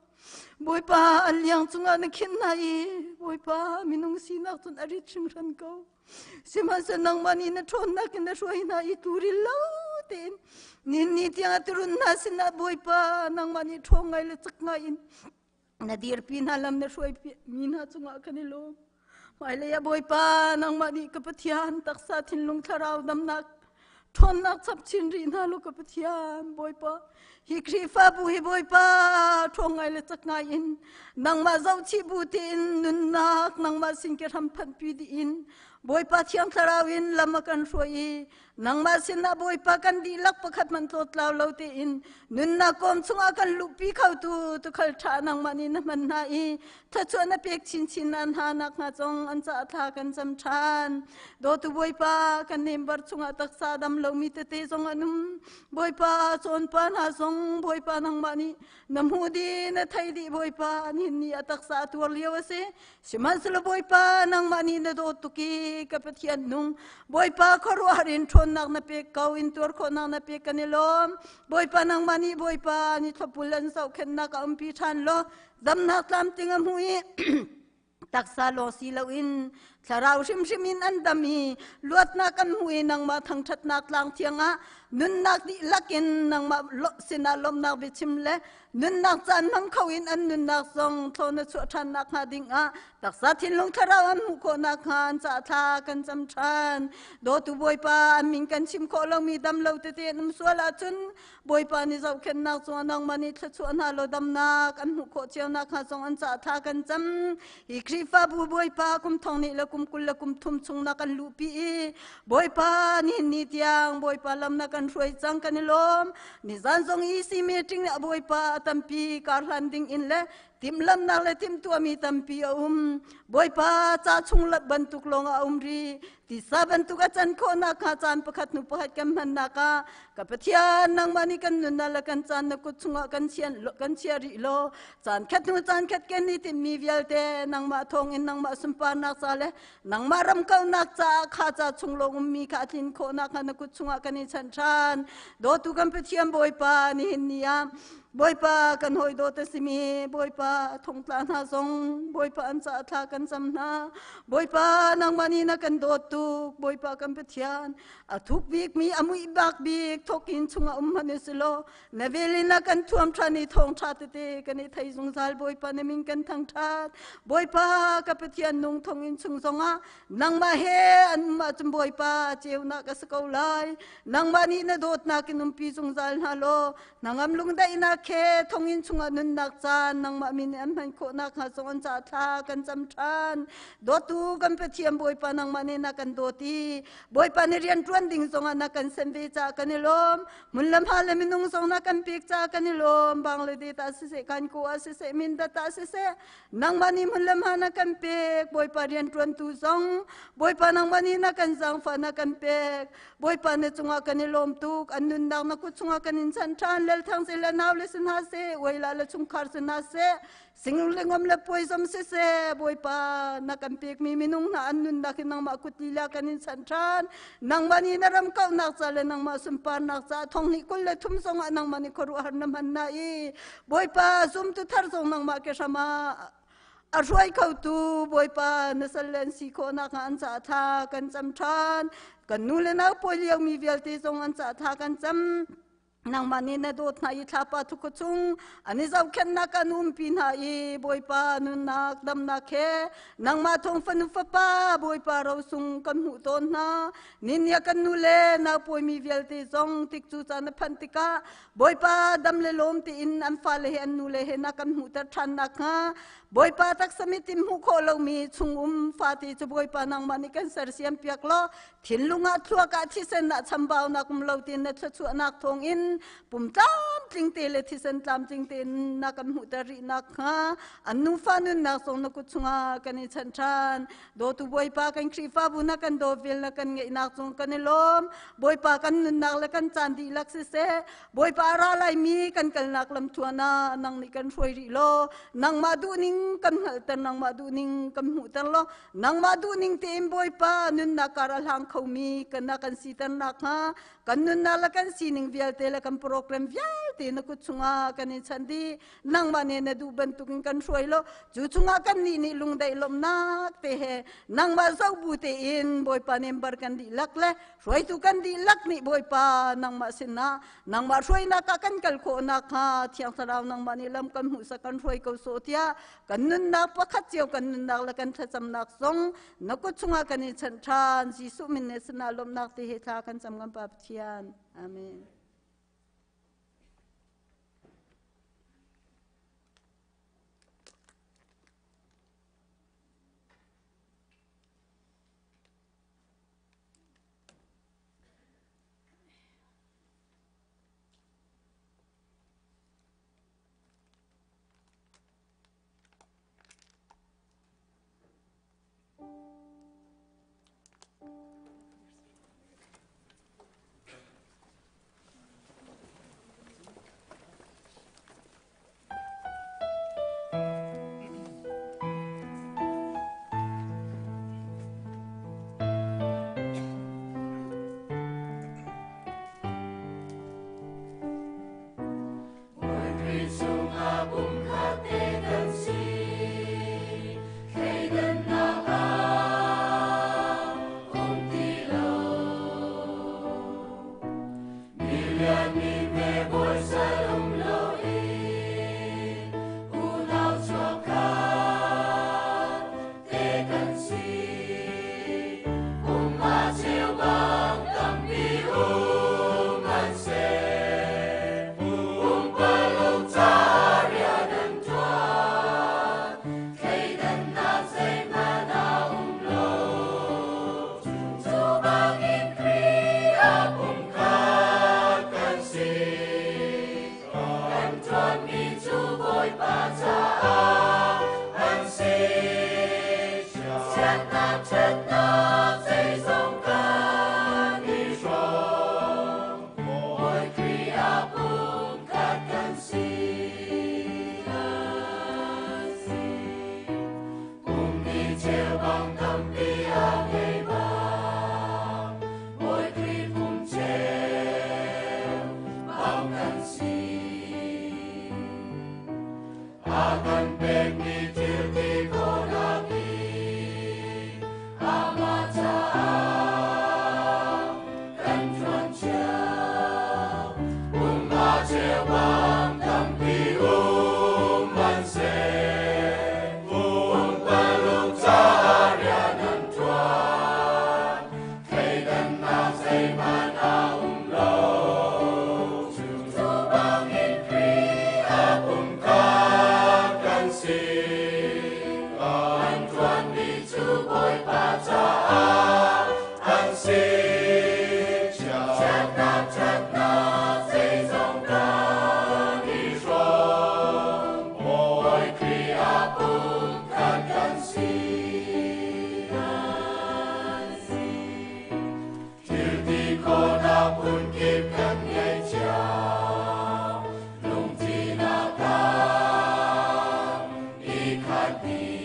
Bawipa an liang cungah na khinh hna i Bawipa minung sinak cun a rit hringhran ko sihmanhsehlaw nangmah nih na ṭhawnnak in na hruai hna i turil lo tein nin ni tiang a turun hna sinah Bawipa nangmah nih ṭhawng ngai le cak ngai in na dirpi hna lam na hruai mi hna cungah kan i lawm hmailei ah Bawipa nangmah nih ka Pathian taksa thinlung thlarau damnak ṭhawnnak chap chin rih hna lu ka Pathian Bawipa hi Khrihfabu hi Bawipa ṭhawng ngai le cak ngai in nangmah zohchih bu tein nunnak nangmah sin ke hram phanhpi dih in Bawipa Thiang Thlarau in lam a kan hruai i Nangmah sinah Bawipa kan dihlak pakhat hmanh tlawtlau lo tein nunnak kawm chungah kan luhpi khotu tukhal ṭha nangmah nih na hman hna i thluachuah na pek chinchin na hna nakhnga zong an caah thla kan cam ṭhan. Dawtu Bawipa kan nembar chungah taksa dam lomi tete zong an um. Bawipa cawnpa hna zong Bawipa nangmah nih na hmuh dih na thei dih Bawipa nihin ni a taksa a tuar lio a si. Sihmanhsehlaw Bawipa nangmah nih na dawt tuk i ka Pathian nung Bawipa khuaruahhar in ṭhawnnak na pek ko in tuar khawhnak na pek kan i lawm. Bawipa nangmah nih Bawipa ni thlopul an zohkhenhnak a umpi ṭhan law damnak tlamtling a hmu i taksa lawng si loin thlarau hrimhrim in an dam i luatnak an hmu i nangmah thangṭhatnak tlang thiang ah nunnak dihlak in nangmah sinah lawmhnak biachim le Nunnak caan hmang kho in an nunnak zong thlawn a chuah ṭhan nakhnga dingah taksa thinlung thlarau an hmuh khawh nakhnga an caah thla kan cam ṭhan. Dawtu Bawipa, an min kan chim khawh lomi dam lo tete an um sual ahcun Bawipa nih zohkhenhnak cungah nangmah nih thluachuah hna law damnak an hmuh khawh cio nakhnga zong an caah thla kan cam. Hi Khrihfabu Bawipa kum thong nih le kum 20 le kum thum chung na kan luhpi i Bawipa nihin ni tiang Bawipa lam na kan hruai cang kan i lawm. Nizan zong EC meeting ah Bawipa a tampi kar hlan ding in le timhlamnak le timhtuahmi tampi a um. Bawipa ca chung lap bantuk lawng a um rih. Tisa bantuk a can khawhnak hnga caan pakhat hnu pakhat kan hmannak ah ka Pathian nangmah nih kan nunnak le kan caan na kut chungah kan chian kan chia rih law caan khat hnu caan khat kan i timhmi vialte nangmah thawngin nangmah sunparnak ca le nangmah ram kaunak caah kha ca chung lawng ummi kha a tlin khawhnak hnga na kut chungah kan i chanh ṭhan. Dawtu kan Pathian Bawipa nihin ni ah Bawipa kan hawi dawt a simi Bawipa thongtla hna zong Bawipa an caah thla kan cam hna. Bawipa nangmah nih na kan dawt tuk Bawipa kan Pathian a thuk bikmi a muih bak bik thokin chungah um hmanh si law na vel in a kan thuam ṭhan i thawngṭha tete kan i thei zungzal Bawipa na min kan thangṭhat Bawipa ka Pathian nung thonginn chung zongah nangmah he an um ahcun Bawipa ceunak a si ko lai nangmah nih na dawtnak in umpi zungzal hna law Nangam lungdaihnak he thonginn chungah nunnak caan nangmah min an hman khawhnak hnga zong an ca thla kan cam ṭhan. Dawtu kan Pathian Bawipa nangmah nih na kan dawt i Bawipa nih rian ṭuan ding zongah na kan sem ve caah kan i lawm. Hmun le hma le minung zong na kan pek caah kan i lawm. Bangladesh ah siseh, Kankaw ah siseh, Mindat ah siseh, nangmah nih hmun le hma na kan pek. Bawipa rian ṭuantu zong Bawipa nangmah nih na kan zaangfah na kan pek. Bawipa na cungah kan i lawm tuk. An nunnak na kut chungah kan in chanh ṭhan. Lelthang se le nau le si hna seh, uaila le chungkhar si hna seh, sing le ngom le puai zom si seh, Bawipa na kan pekmi minung hna an nunnak hi nangmah kut lila kan in chanh ṭhan. Nangmah nih na ram kauhnak ca le nangmah sunparnak ca thong hnih 23 zongah nangmah nih khuaruahhar na hman na i Bawipa zumtu thar zong nangmah ke hram ah a hruai khotu Bawipa na sal le an si khawhnak hnga an caah thla kan cam ṭhan. Kan nu le nau pawi liomi vialte zong an caah thla kan cam. Nangmah nih na dawt hna i thlapa thukhu chung an i zohkhenhnak an umpi hna i Bawipa nunnak damnak he nangmah thawng fanu fapa Bawipa rosung kan hmuh tawn hna. Ninia kan nu le nau pawimi vialte zong tik cu caan a phanh tikah Bawipa dam le lawm tiin an fale he an nule he na kan hmuhter ṭhan nakhnga Bawipa taksa mit in hmuh khawh lomi chungum fate cu Bawipa nangmah nih kan sersiam piak law thinlung ah thluak ah thisen ah chambaunak um lo tiin na thluachuahnak thawngin pum tlamtling te le thisen tlamtling tein na kan hmuhter rih nakhnga an nufa nunnak zong na kut chungah kan i chanh ṭhan. Dawtu Bawipa kan Khrihfabu na kan dawt na kan ngeihnak cung kan i lawm. Bawipa kan nunnak le kan caan dihlak siseh, Bawipa ra laimi kan kalnak lam thuan ah nang nih kan hruai rih law, nangmah duhning kan hngalhter, nangmah duhning kan hmuhter law, nangmah duhning tein Bawipa nunnak kar a hlang khomi kan na kan siter nakhnga kan nunnak le kan sining vialte le kan program vialte na kut chungah kan in chanh dih. Nangmah nih na duh bantukin kan hruai lo cu chungah kan nih nih lungdaih lawmhnak te he nangmah zoh bu tein Bawipa member kan dihlak le hruaitu kan dihlak nih Bawipa nangmah sinah nangmah hruainak ah kan kal khawh nakhnga Thiang Thlarau nangmah nih lam kan hmuhsak kan hruai ko sawh tiah kan nunnak pakhat cio kan nunnak le kan thlacamnak zong na kut chungah kan i chanh ṭhan Jesuh min ne sinah lawmhnak te he thla kan cam kan Pa Pathian Amen. Chiatnak ṭhatnak zeizong kan i hrawm. Bawi Khrih ah pumkhat kan si. Kan si. Pumpi cheubang tampi a ngei bang, Bawi Khrih pum cheu bang kan si. A kan pekmi thil ti khawhnak in amah caah kan ṭuan cio. Pumma cheubang tampi um hmanhseh, pumpaluk caah rian an ṭuan. Thleidannak zeihmanh a um lo. Cu bangin Khrih a pumkhat kan si. Kan ṭuanmi cu Bawipa caah an si. Chiatnak ṭhatnak zeizong kan i hrawm. Bawi Khrih ah pumkhat kan si. Kan si. Thil ti khawhnak phunkip kan ngei cio. Lungthin ah kan i khat dih.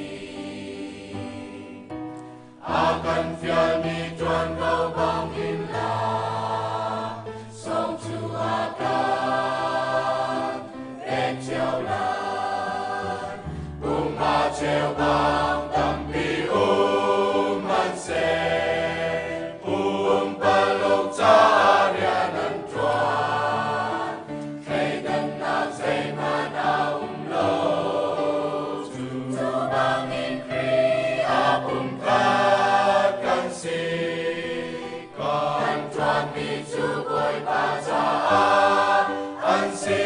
A kan fialmi ṭuanvo bangin la, sawm cu a kan pek cio lai. Pumma cheubang tampi um hmanhseh, pumpaluk caah rian an ṭuan. Thleidannak zeihmanh a um lo. Cu bangin Khrih a pumkhat kan si. Kan ṭuanmi cu Bawipa caah an si.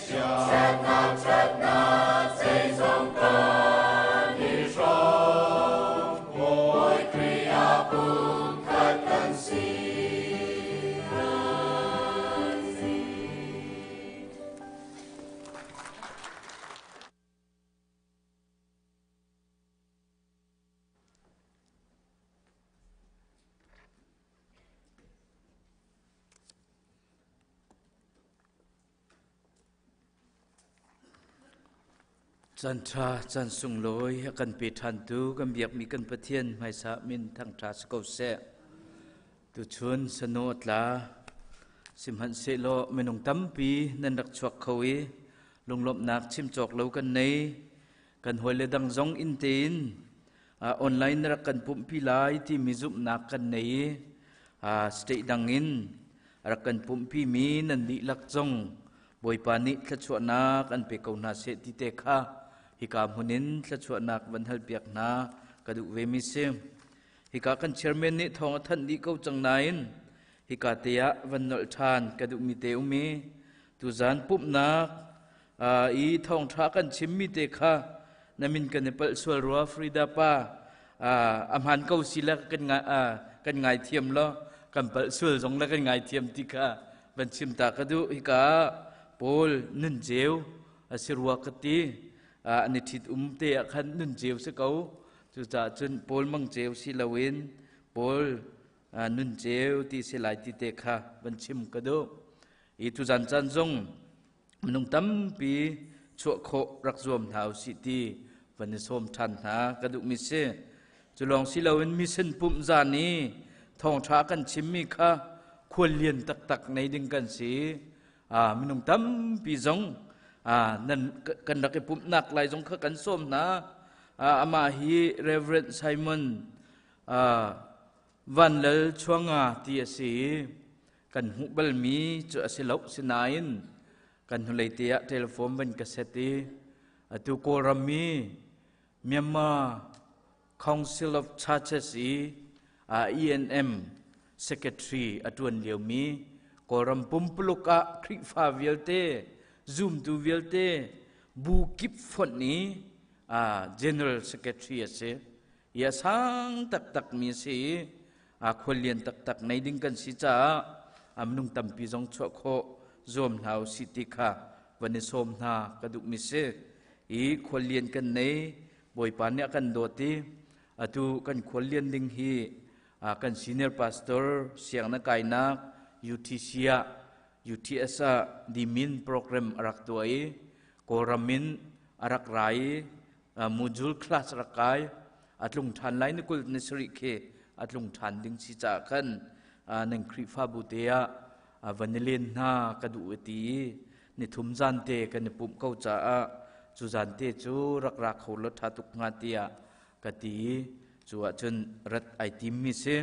Chiatnak ṭhatnak zeizong kan i hrawm. Bawi Khrih ah pumkhat kan si. Kan si. Caan ṭha, caan sunglawi a kan pe ṭhantu kan biakmi kan Pathian hmaisa min thangṭha si ko seh. Tuchun sano a tla, sihmanhsehlaw minung tampi nan rak chuak kho i lunglawmhnak chim cawk lo kan nei. Kan hawile dang zong inn tein online na rak kan pumhpi lai timi zumhnak kan nei i state dang in rak kan pumhpi mi nan dihlak zong Bawipa nih thluachuahnak an pe ko hna seh ti te kha hika hmun in thluachuahnak van halpiak hna ka duh ve mi si. Hika kan chairman nih thawng a thanh dih ko cang nain hika te ah van nolh ṭhan ka duhmi te um i tuzan pumhnak i thawngṭha kan chimmi te kha na min kan i palh sual rua Frida pa a hmaan ko si le kan ngaithiam lo kan palh sual zong le kan ngaithiam ti kha van chim ta ka duh. Hika Paul nun ceu a si rua ka ti. An i ṭhit um te ah khan nun ceu si ko. Cucaah cun Paul mang ceu si loin Paul nun ceu ti si lai ti te kha van chim ka duh. I tuzan caan zong minung tampi chuah khawh rak zuam hna usih ti van i sawm ṭhan hna ka duhmi si. Cu lawng si loin mission pumh zan i thawngṭha kan chimmi kha khuallian taktak nei ding kan si. Minung tampi zong nan kan rak i pumhnak lai zong kha kan sawm hna. Amah hi Reverend Simon Van Lal Chuanga ti a si i kan hmuh balmi cu a si lo. Sinain kan hnulei te ah telephone van ka set i atu Kawlram mi Myanmar Council of Churches i ENM secretary a ṭuan liomi Kawlram pumpuluk ah Khrihfa vialte zumtu vialte bu kip fonh i general secretary a si i a sang taktak mi a si i khuallian taktak nei ding kan si caah a minung tampi zong chuah khawh zuam hna usih ti kha van i sawm hna ka duhmi si. I khuallian kan nei, Bawipa nih a kan dawt i. Atu kan khuallian ding hi kan senior pastor siang na kainak UTC ah UTS ah dimin program a rak tuah i Kawlram in a rak ra i module class rak kai a tlung ṭhan lai ni kul ni sarih khi a tlung ṭhan ding si caah khan nan Khrihfabu te ah van i len hna ka duh ti i nithum zan te kan i pumh ko caah cu zan te cu rak ra kho law ṭha tuk hnga tiah ka ti i cu ahcun rat ai tim mi si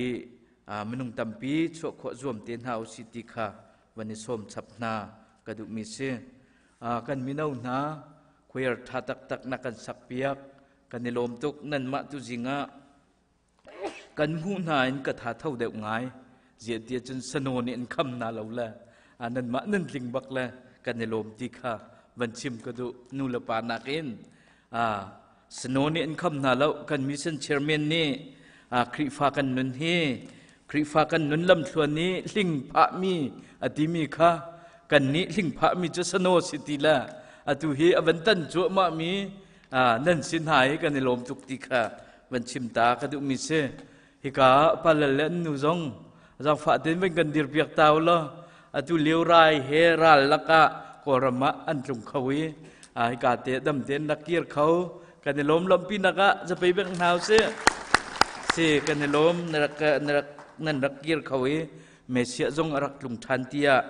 i minung tampi chuah khawh zuam te hna usih ti kha van i sawm chap hna ka duhmi si. Kan mino hna choir ṭha taktak na kan sak piak kan i lawm tuk nanmah tu zing ah kan hmuh hna in ka tha tho deuh ngai ziah tiah cun sano nih an kham na lo le nanmah nan tling bak le kan i lawm ti kha van chim ka duh nu le pa nakin sano nih an kham hna lo kan mission chairman nih Khrihfa kan nun hi Khrihfa kan nun lamthluan i hling phahmi a timi kha kan nih hling phahmi cu sano si ti le atu hi a van tan cuahmah mi nan sin hna i kan i lawm tuk ti kha van chim ta ka duhmi si hika palal le an nu zong zaangfah tein van kan dirpiak ta u law atu lio rai he ral lakah kawlram ah an tlung kho i hika te dam tein rak kir kho kan i lawm lawmhpi nak ah zapei bek hna usih si kan i lawm na rak na rak nan rak kir kho i Messiah zong a rak tlung ṭhan tiah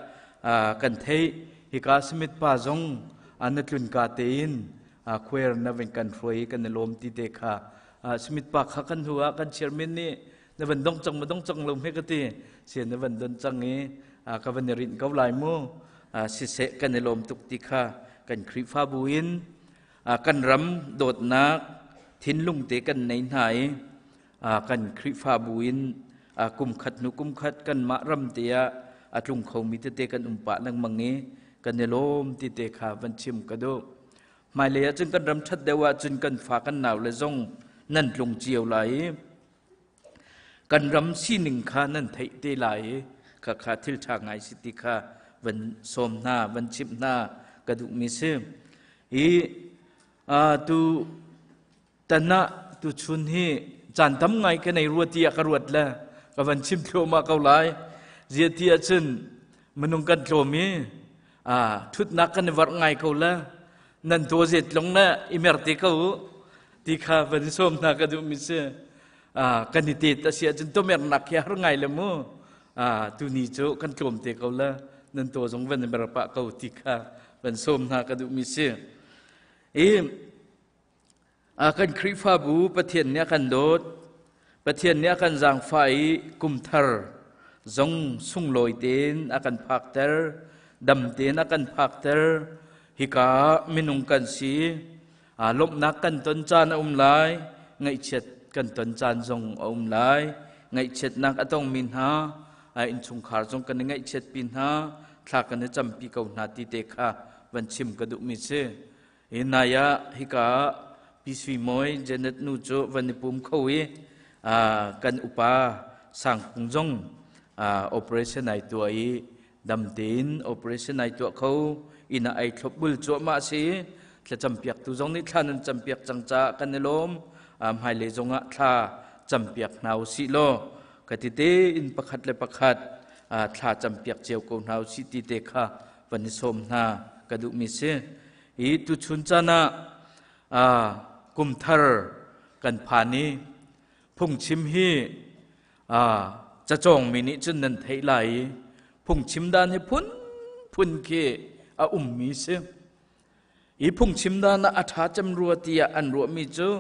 kan theih hika Smith pa zong na tlun ka tein khuer na van kan hruai kan i lawm ti te kha Smith pa kha kan hnu ah kan chairman nih na van dong cang ma dong cang lo hme ka ti sian na van don cang i ka van i rinh ko lai mu siseh kan i lawm tuk ti kha kan Khrihfabu in kan ram dawtnak thinlung te kan nei hna i kan Khrihfabu in kum khat hnu kum khat kanmah ram te ah a tlung khomi tete kan um pah lengmang i kan i lawm ti te kha van chim ka duh. Hmailei ah cun kan ram ṭhat deuh ahcun kan fa kan nau le zong nan tlung cio lai i kan ram sining kha nan theih te lai i khakha thil ṭha ngai si ti kha van sawm hna van chimh hna ka duhmi si. Hi tu tan ah tuchun hi caan tam ngai ka nei rua tiah ka ruat le ka van chim thluahmah ko lai. Ziah ti ahcun minung kan tlawm i ṭhutnak kan i varh ngai ko le nan tawzet lawng le i mer te ko u ti kha van i sawm hna ka duhmi si. Kan i tet a si ahcun tomernak hi har ngai le mu. Tuni cu kan tlawm te ko le nan taw zong van i mer pah ko ti kha van sawm hna ka duhmi si. I Kan Khrihfabu Pathian nih a kan dawt, Pathian nih a kan zaangfah i kum thar zong sunglawi tein a kan phakter, dam tein a kan phakter. Hika ah minung kan si, lawmhnak kan ton caan a um lai, ngaihchiat kan ton caan zong a um lai. Ngaihchiatnak a tongmi hna, innchungkhar zong kan i ngaihchiatpi hna, thla kan i campi ko hna ti te kha van chim ka duhmi si. Hi nai ah hika ah Pi Sui Mawi Janet nu cu van i pum kho i kan upa Sang Kung zong operation ai tuah i dam tein operation ai tuah kho inn ah ai thlopbul cuahmah si thlacam piaktu zong nih thla nan campiak cang caah kan i lawm hmailei zong ah thla campiak hna usih law ka ti tein pakhat le pakhat thla campiak cio ko hna usih ti te kha van i sawm hna ka duhmi si. Hi tuchun caan ah kumthar kan phan i phungchim hi cacawngmi nih cun nan theih lai i phungchim dan hi phunphun khi a ummi si. Hi phungchim dan ah a ṭha cem rua tiah an ruahmi cu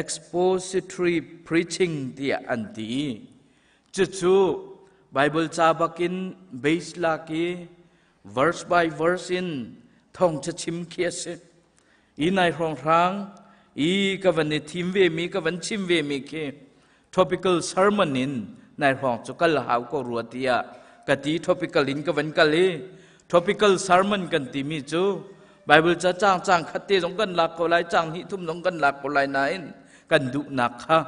expository preaching tiah an ti i cucu Bible ca bakin base lak i verse by verse in thawngṭha chim khi a si. I nai hrawnghrang i ka van i thim ve mi ka van chim ve mi khi topical sermon in nai hrawng cu kal hau ko rua tiah ka ti topical in ka van kal i topical sermon kan ti mi cu Bible ca cang cang khat te zong kan lak ko lai cang hnih thum zong kan lak ko lai nain kan duhnak kha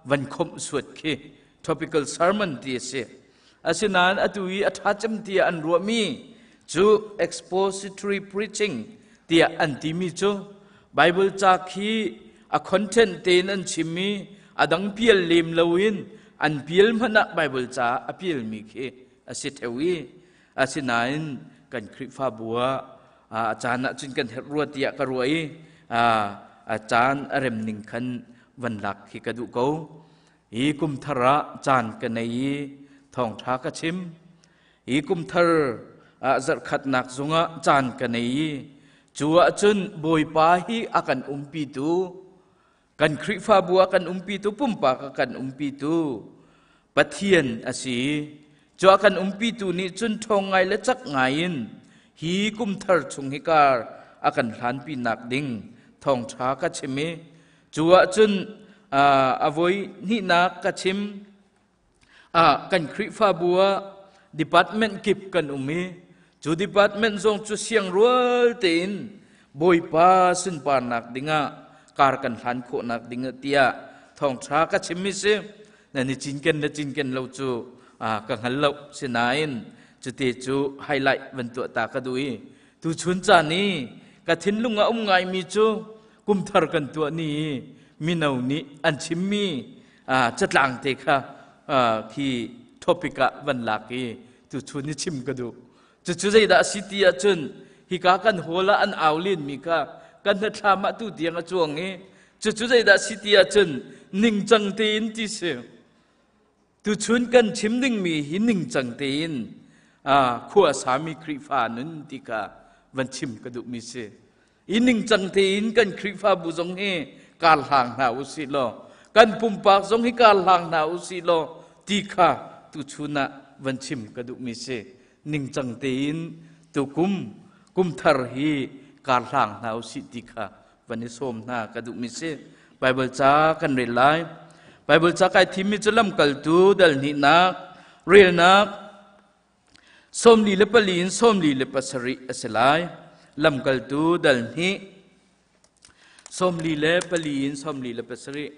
van khomh suat khi topical sermon ti a si Asinain atu i a ṭha cem tiah an ruahmi cu expository preaching tiah an timi cu Bible ca khi A content tein an chim i a dang pial lem loin an pial hmanh ah Bible ca a pialmi khi a si theo i asinain kan Khrihfabu ah a caan ahcun kan herh rua tiah ka ruah i a caan a rem ning khan van lak khi ka duh ko. Hi kum thar ah caan ka nei i thawngṭha ka chim. Hi kum thar ah zarhkhatnak zungah caan ka nei i cu ahcun Bawipa hi a kan umpitu, kan Khrihfabu a kan umpitu, pumpak a kan umpitu Pathian a si. Cu a kan umpitu nih cun ṭhawng ngai le cak ngai in hi kum thar chung hi kar a kan hlanpi nak ding thawngṭha ka chim i cu ahcun a voi hnihnak ka chim. Kan Khrihfabu ah department kip kan um i cu department zong cu siangrual tein Bawipa sunparnak dingah kar kan hlan khawhnak ding tiah thawngṭha ka chim mi si. Nan i cinken le cinken lo cu ka hngal lo. Sinain cute cu highlight van tuah ta ka duh i tuchun caan i ka thinlung a um ngaimi cu kumthar kan tuah ni i mino nih an chimmi catlang te kha khi topic ah van lak i tuchun i chim ka duh. Cucu zeidah a si ti ahcun hika kan hall ah an au lenmi kha kan hnathlam ah tu tiang a cuang i cucu zeidah a si ti ahcun ningcang tein ti si. Tuchun kan chim dingmi hi ningcang tein khua sami Khrihfa nun ti kha van chim ka duhmi si. I ningcang tein kan Khrihfabu zong hi kar hlang hna u sih law kan pumpak zong hi kar hlang hna u sih law ti kha tuchun ah van chim ka duhmi si. Ningcang tein tukum kumthar hi kar hlang hna u sih ti kha van i sawm hna ka duhmi si. Bible ca kan rel lai. Bible ca kai thimmi cu lamkaltu dal hnihnak relnak 44 in 47 a si lai. Lamkaltu dal hnih 44 in 47.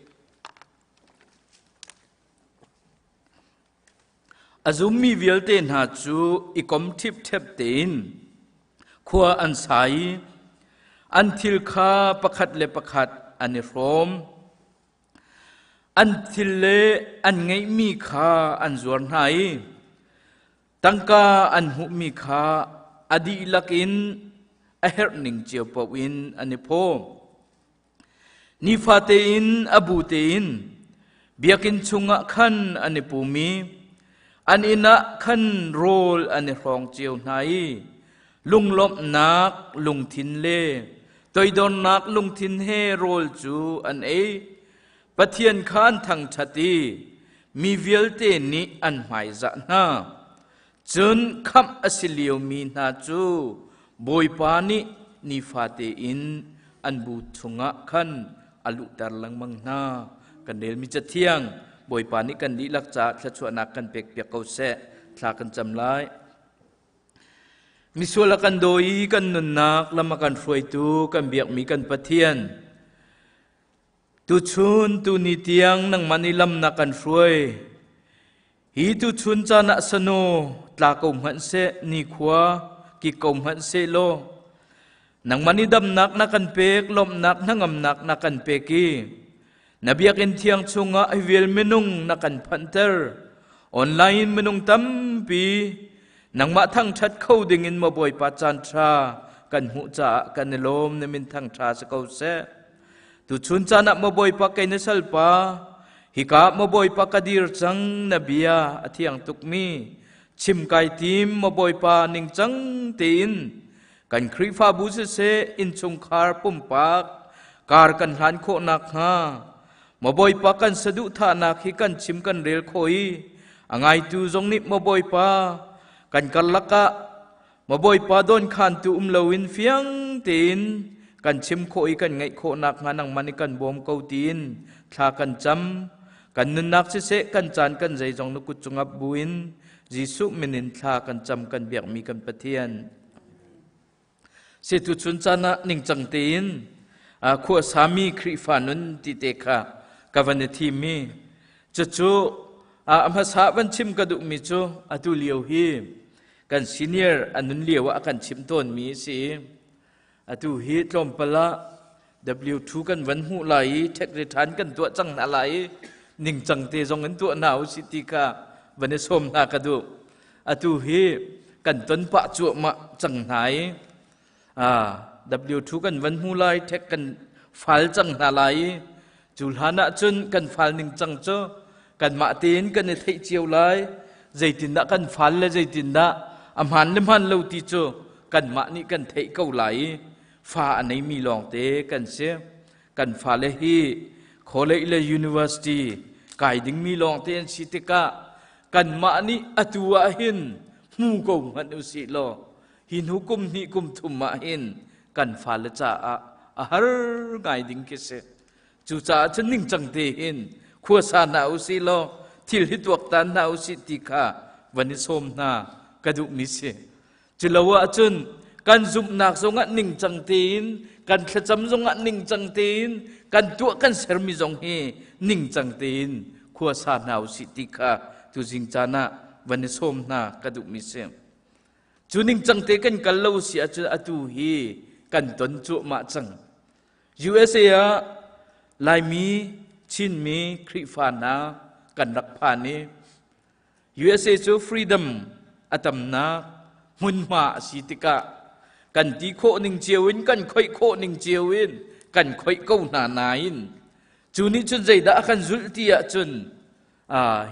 A zummi vialte hna cu i kom ṭhipṭhep tein khua an sa i an thil kha pakhat le pakhat an i hrawm. An thil le an ngeihmi kha an zuar hna i tangka an hmuhmi kha a dihlak in a herhning cio paoh in an i phaw. Nifate in a bu tein biakinn chungah khan an i pum i an inn ah khan rawl an i hrawng cio hna i lunglawmhnak lungthin le toidornak lungthin he rawl cu an ei. Pathian kha an thangṭhat i mi vialte nih an hmaizah hna. Cun khamh a si liomi hna cu Bawipa nih nifate in an bu chungah khan a luhter lengmang hna. Kan relmi Cathiang Bawipa nih kan dihlak caah thluachuahnak kan pekpiak ko seh. Thla kan cam lai. Misual a kan daw i kan nunnak lam a kan hruaitu kan biakmi kan Pathian tuchun tuni tiang nangmah nih lam na kan hruai. Hi tuchun caan ah sano tla ko hmanh seh, nikhua kik ko hmanh seh law nangmah nih damnak na kan pek, lawmhnak hnangamnak na kan pek i na biakinn thiang chungah hi vial minung na kan phanhter. Online in minung tampi nangmah thangṭhat kho dingin maw Bawipa caan ṭha kan hmuh caah kan i lawm na min thangṭha si ko seh. Tuchun caan ah maw Bawipa kei na salpa hika maw Bawipa ka dir cang na bia a thiang tukmi chim kai tim maw Bawipa ningcang tein kan Khrihfabu siseh innchungkhar pumpak kar kan hlan khawh nakhnga maw Bawipa kan saduhthahnak hi kan chim kan rel khawh i a ngaitu zong nih maw Bawipa kan karlak ah Maw Bawipa dawnkhantu um loin fiang tein kan chim khawh i kan ngaih khawh nakhnga nangmah nih kan bawm ko tiin thla kan cam. Kan nunnak siseh kan caan kan zeizong na kut cungah buin Jesuh min in thla kan cam kan biakmi kan Pathian. Setu chun caan ah ningcang tein khua sami Khrihfa nun ti te kha ka van i thim i cucu a hmasa van chim ka duhmi cu atu lio hi kan senior a nun lio ah a kan chimh tawnmi a si. Atu hi tlawmpal ah W2 kan van hmuh lai i tax return kan tuah cang hna lai i ningcang te zong in tuah hna usih ti kha van i sawm hna ka duh. Atu hi kan ton pah cuahmah cang hna i W2 kan van hmu lai, tax kan fal cang hna lai i cu hlan ah cun kan fal ningcang cu kanmah tein kan i theih cio lai. Zeitindah kan fal le zeitindah a hmaan le hmaan lo ti cu kanmah nih kan theih ko lai i fa a neimi lawngte kan si. Kan fale hi college le university kai dingmi lawngte an si tikah kanmah nih atu ah hin hmu ko hmanh usih law hi hnu kum hnih kum thum ah hin kan fale caah a har ngai ding khi si. Cucaah cun ningcang te hin khuasa hna usih law thil hi tuaktan hna usih ti kha van i sawm hna ka duhmi si. Culo ahcun kan zumhnak zongah ningcang tein, kan thlacam zongah ningcang tein, kan tuah kan sermi zong hi ningcang tein khuasa hna usih ti kha tuzing caan ah van i sawm hna ka duhmi si. Cu ningcang te kan kal lo si ahcun atu hi kan ton cuahmah cang. USA ah Laimi, Chinmi, Khrihfa hna kan rak phan i USA cu freedom a tamnak hmunhma a si tikah kan ti khawh ning cio in kan khoih khawh ning cio in kan khoih ko hna nain cu nih cun zeidah a kan zulh ti ahcun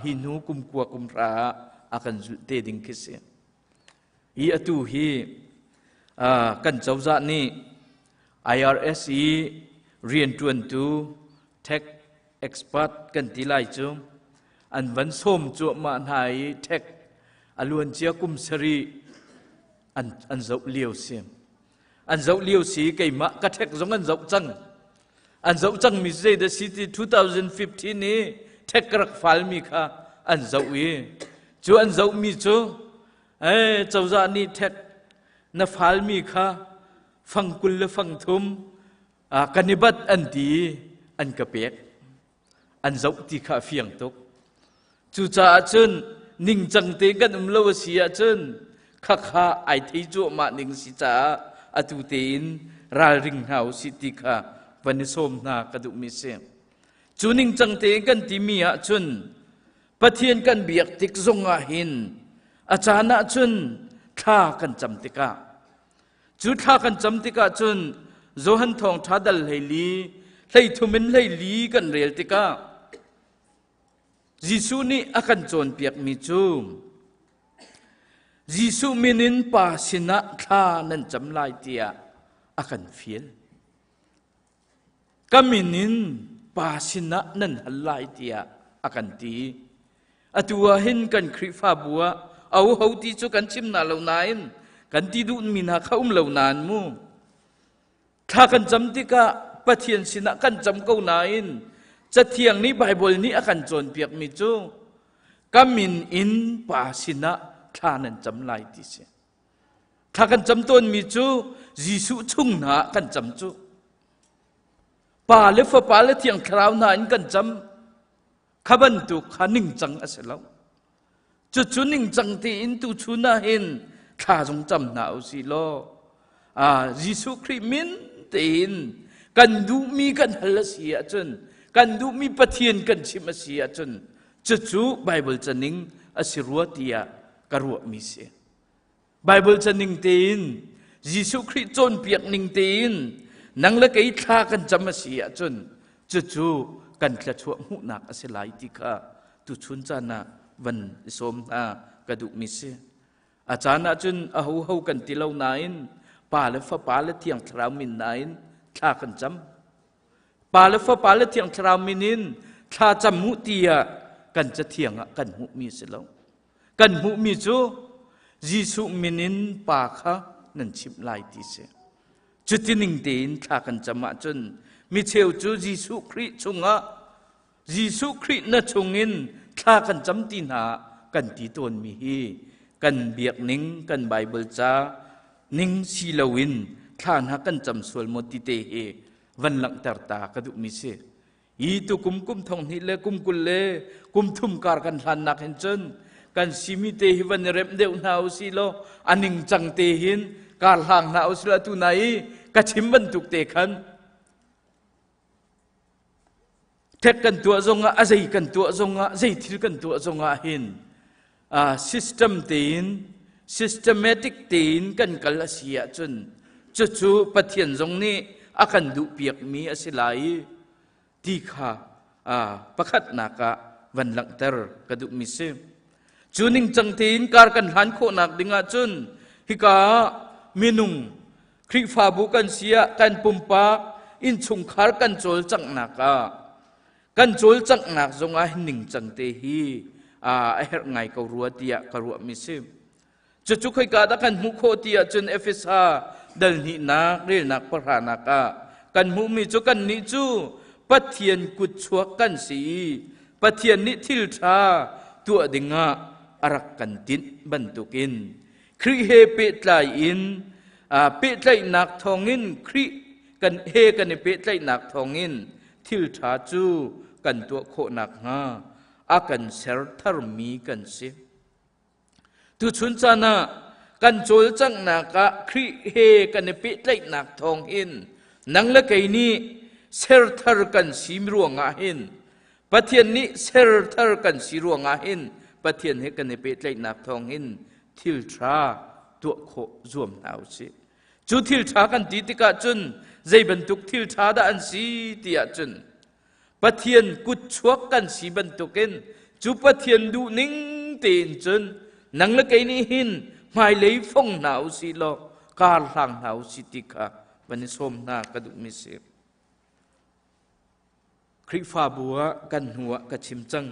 hi hnu kum kua kum hra ah a kan zulh te ding khi si. Hi atu hi kan cozah nih IRS i rianṭuantu tax expert kan ti lai cu an van sawm cuahmah hna i tax a luancia kum sarih an zoh lio si. An zoh lio si keimah ka tax zong an zoh cang. An zoh cangmi zeidah si ti 2015 i tax ka rak falmi kha an zoh i cu an zohmi cu cozah nih tax na falmi kha fang 20 le fang thum kan i bat an ti i an ka pek. An zoh ti kha a fiang tuk. Cucaah cun ningcang te kan um lo a si ahcun khakha ai thei cuahmah ning si caah atu tein ralring hna usih ti kha van i sawm hna ka duhmi si. Cu ningcang tein kan timi ahcun Pathian kan biak tik zong ah hin a caan ah cun thla kan cam tikah Cu thla kan cam tikah cun Johan Thawngṭha dal 14 13 in 14 kan rel tikah Jesuh nih a kan cawnpiakmi cu Jesuh min in Pa sinah thla nan cam lai tiah a kan fial. Ka min in Pa sinah nan hal lai tiah a kan ti. Atu ah hin kan Khrihfabu ah a ho ti cu kan chim na lo nain kan ti duhmi hna kha um lo nain mu. Thla kan cam tikah Pathian sinah kan cam ko nain Cathiang nih Baibal nih a kan cawnpiakmi cu ka min in Pa sinah thla nan cam lai ti si. Thla kan cam tawnmi cu Jesuh chung hna ah kan cam cu. Pa le Fapa le Thiang Thlarau hna in kan cam. Kha bantuk kha ningcang a si lo. Cucu ningcang tein tuchun ah hin thla zong cam hna usih law Jesuh Khrih min tein kan duhmi kan hal a si ahcun kan duhmi Pathian kan chimh a si ahcun cucu Baibal caning a si rua tiah ka ruahmi si. Baibal caning tein Jesuh Khrih cawnpiak ning tein nang le kei thla kan cam a si ahcun cucu kan thluachuah hmuhnak a si lai ti kha tuchun caan ah van i sawm hna ka duhmi si. A caan ahcun a hoho kan ti lo nain Pa le Fapa le Thiang Thlarau min nain thla kan cam. Pa le Fapa le Thiang Thlarau min in thla cam mu tiah kan cathiang ah kan hmuhmi a si lo. Kan hmuhmi cu Jesuh min in Pa kha nan chimh lai ti si. Cuti ning tein thla kan cam ahcun micheu cu Jesuh Khrih chungah Jesuh Khrih na chungin thla kan cam ti hna kan ti tawnmi hi kan biak ning kan Bible ca ning si loin thla hna kan cam sual maw ti te hi van langhter ta ka duhmi si. Hi tu kum kum thong hnih le kum 20 le kum thum kar kan hlannak hin cun kan simi te hi van i remh deuh hna usih law a ningcang te hin kar hlang hna usih law atu na i ka chim bantuk te khan. Ṭhek kan tuah zongah a zei kan tuah zongah zei thil kan tuah zongah hin system tein systematic tein kan kal a si ahcun cucu Pathian zong nih a kan duhpiakmi a si lai i ti kha pakhatnak ah van langhter ka duhmi si. Cu ningcang tein kar kan hlan khawhnak ding ahcun hika ah minung Khrihfabu kan si ah kan pumpak innchungkhar kan cawlcanghnak ah kan cawlcanghnak zongah hin ningcang te hi a herh ngai ko rua tiah ka ruahmi si. Cucu khoika dah kan hmuh khawh ti ahcun Efesa dal hnihnak relnak pahranak ah kan hmuhmi cu kannih cu Pathian kutchuak kan si i Pathian nih thil ṭha tuah dingah a rak kan tinh bantukin Khrih he pehtlai in pehtlaihnak thawngin Khrih kan he kan i pehtlaihnak thawngin thil ṭha cu kan tuah khawh nakhnga a kan ser tharmi kan si. Tuchun caan ah kan cawlcanghnak ah Khrih he kan i pehtlaihnak thawng hin nang le kei nih serthar kan si ruangah hin Pathian nih serthar kan si ruangah hin Pathian he kan i pehtlaihnak thawng hin thil ṭha tuah khawh zuam hna u sih. Cu thil ṭha kan ti tikah cun zei bantuk thil ṭha dah an si ti ahcun Pathian kutchuak kan si bantukin cu Pathian duhning tein cun nang le kei nih hin hmailei fong hna u sih law kar hlang hna u sih ti kha van i sawm hna ka duhmi si. Khrihfabu ah kan hnu ah ka chim cang.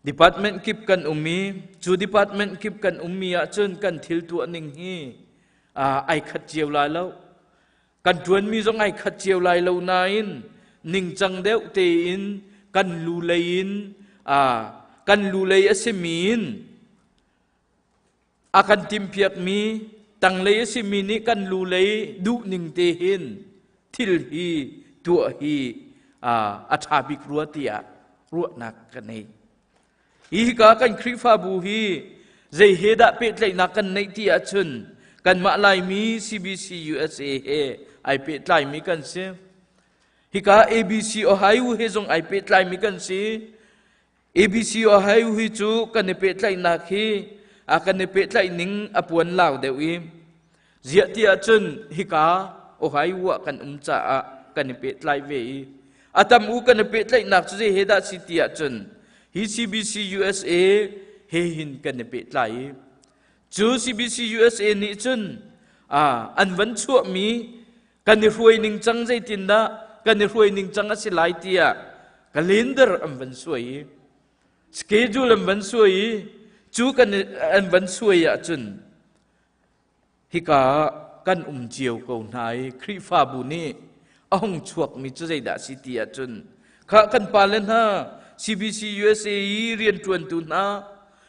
Department kip kan um i cu department kip kan ummi ahcun kan thil tuah ning hi ai khat cio lai lo. Kan ṭuanmi zong ai khat cio lai lo nain ningcang deuh tein kan lu lei in kan lu lei a simi in a kan timhpiakmi tanglei a simi nih kan lu lei duhning te hin thil hi tuah hi a ṭha bik rua tiah ruahnak ka nei. Hi hika kan Khrihfabu hi zei he dah pehtlaihnak kan neih ti ahcun kanmah Laimi CBC USA he ai pehtlaimi kan si. Hika ABC Ohio he zong ai pehtlaimi kan si. ABC Ohio hi cu kan i pehtlaihnak hi a kan i pehtlaih ning a puan lau deuh i Ziah ti ahcun hika Ohio ah kan um caah kan i pehtlai ve i a tam u kan i pehtlaihnak cu zei he dah si ti ahcun hi CBC USA he hin kan i pehtlai i cu CBC USA nih cun an van chuahmi kan i hruai ning cang zeitindah kan i hruai ning cang a si lai tiah calendar an van suai i schedule an van suai i cu kan an van suai ahcun Hika ah kan um cio ko hna i Khrihfabu nih a hung chuakmi cu zeidah a si ti ahcun khah kan pale hna CBC USA i rianṭuantu hna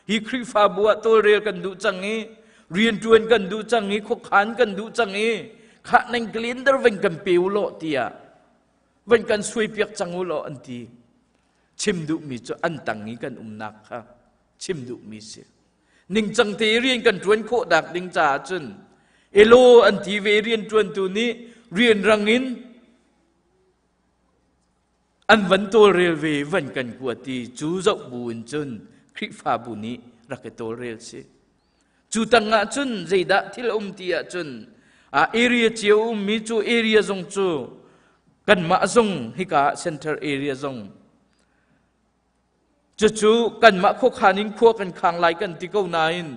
hi Khrihfabu ah tawlrel kan duh cang i rianṭuan kan duh cang i khuakhan kan duh cang i khah nan calendar van kan pe u law tiah van kan suaipiak cang u law an ti. Chim duhmi cu an tang i kan umnak kha chim duhmi si. Ningcang te rian kan ṭuan khawh dak ding caah cun elaw an ti ve rianṭuantu nih rianrang in an van tawlrel ve van kan kua ti cu zoh bu in cun Khrihfabu nih rak i tawlrel si. Cu tang ah cun zeidah thil um ti ahcun a area cio ummi cu area zong cu kanmah zong hika center area zong Cucu kanmah khuakhan in khua kan khang lai kan ti ko nain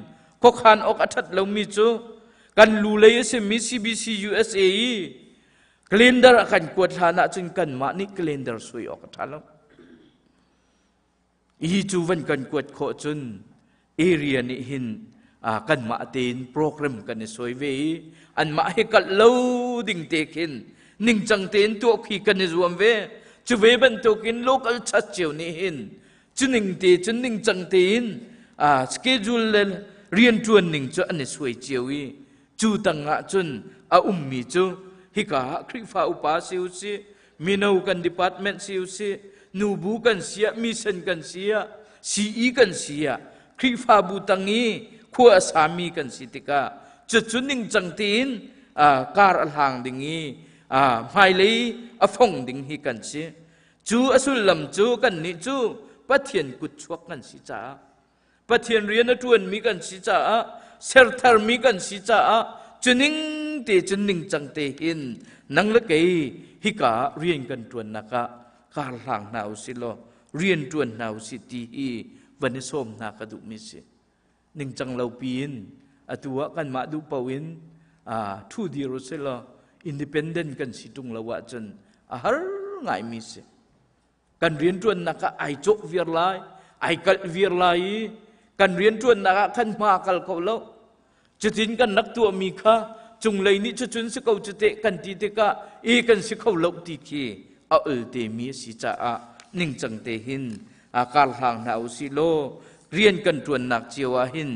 khuakhan awk a ṭhat lomi cu kan lu lei a simi CBC USA i calendar a kan kuat hlan ahcun kanmah nih calendar sui awk a ṭha lo. Hi cu van kan kuat khawh cun area nih hin kanmah tein program kan i suai ve i anmah he kalh lo ding te khin ningcang tein tuah khi kan i zuam ve cu ve bantukin local church cio nih hin cu ning te cun ningcang tein schedule le rianṭuan ning cu an i suai cio i cu tangah cun a ummi cu hika ah Khrihfa upa si u si mino kan department si u si nubu kan si ah mission kan si ah CE kan si ah Khrihfabu tang i khua a sami kan si tikah cucu ningcang tein kar a hlang ding i hmailei a fong ding hi kan si. Cu a sullam cu kannih cu Pathian kutchuak kan si caah Pathian rian a ṭuanmi kan si caah sertharmi kan si caah cuning te cun ningcang te hin nang le kei hika ah rian kan ṭuannak ah kar hlang hna u si law rian ṭuan hna u si ti hi van i sawm hna ka duhmi si. Ningcang lo piin atu ah kanmah duh paoh in ṭhu dir u si law independent kan si ṭung lo ahcun a har ngaimi si. Kan rianṭuannak ah ai cawh viar lai, ai kalh viar lai i kan rianṭuannak ah khan hma kal kho lo. Cutin kan rak tuahmi kha cunglei nih cucun si ko cu teh kan ti tikah i kan si kho lo ti khi a ol temi a si caah ningcang te hin kar hlang hna u sih law rian kan ṭuannak cio ah hin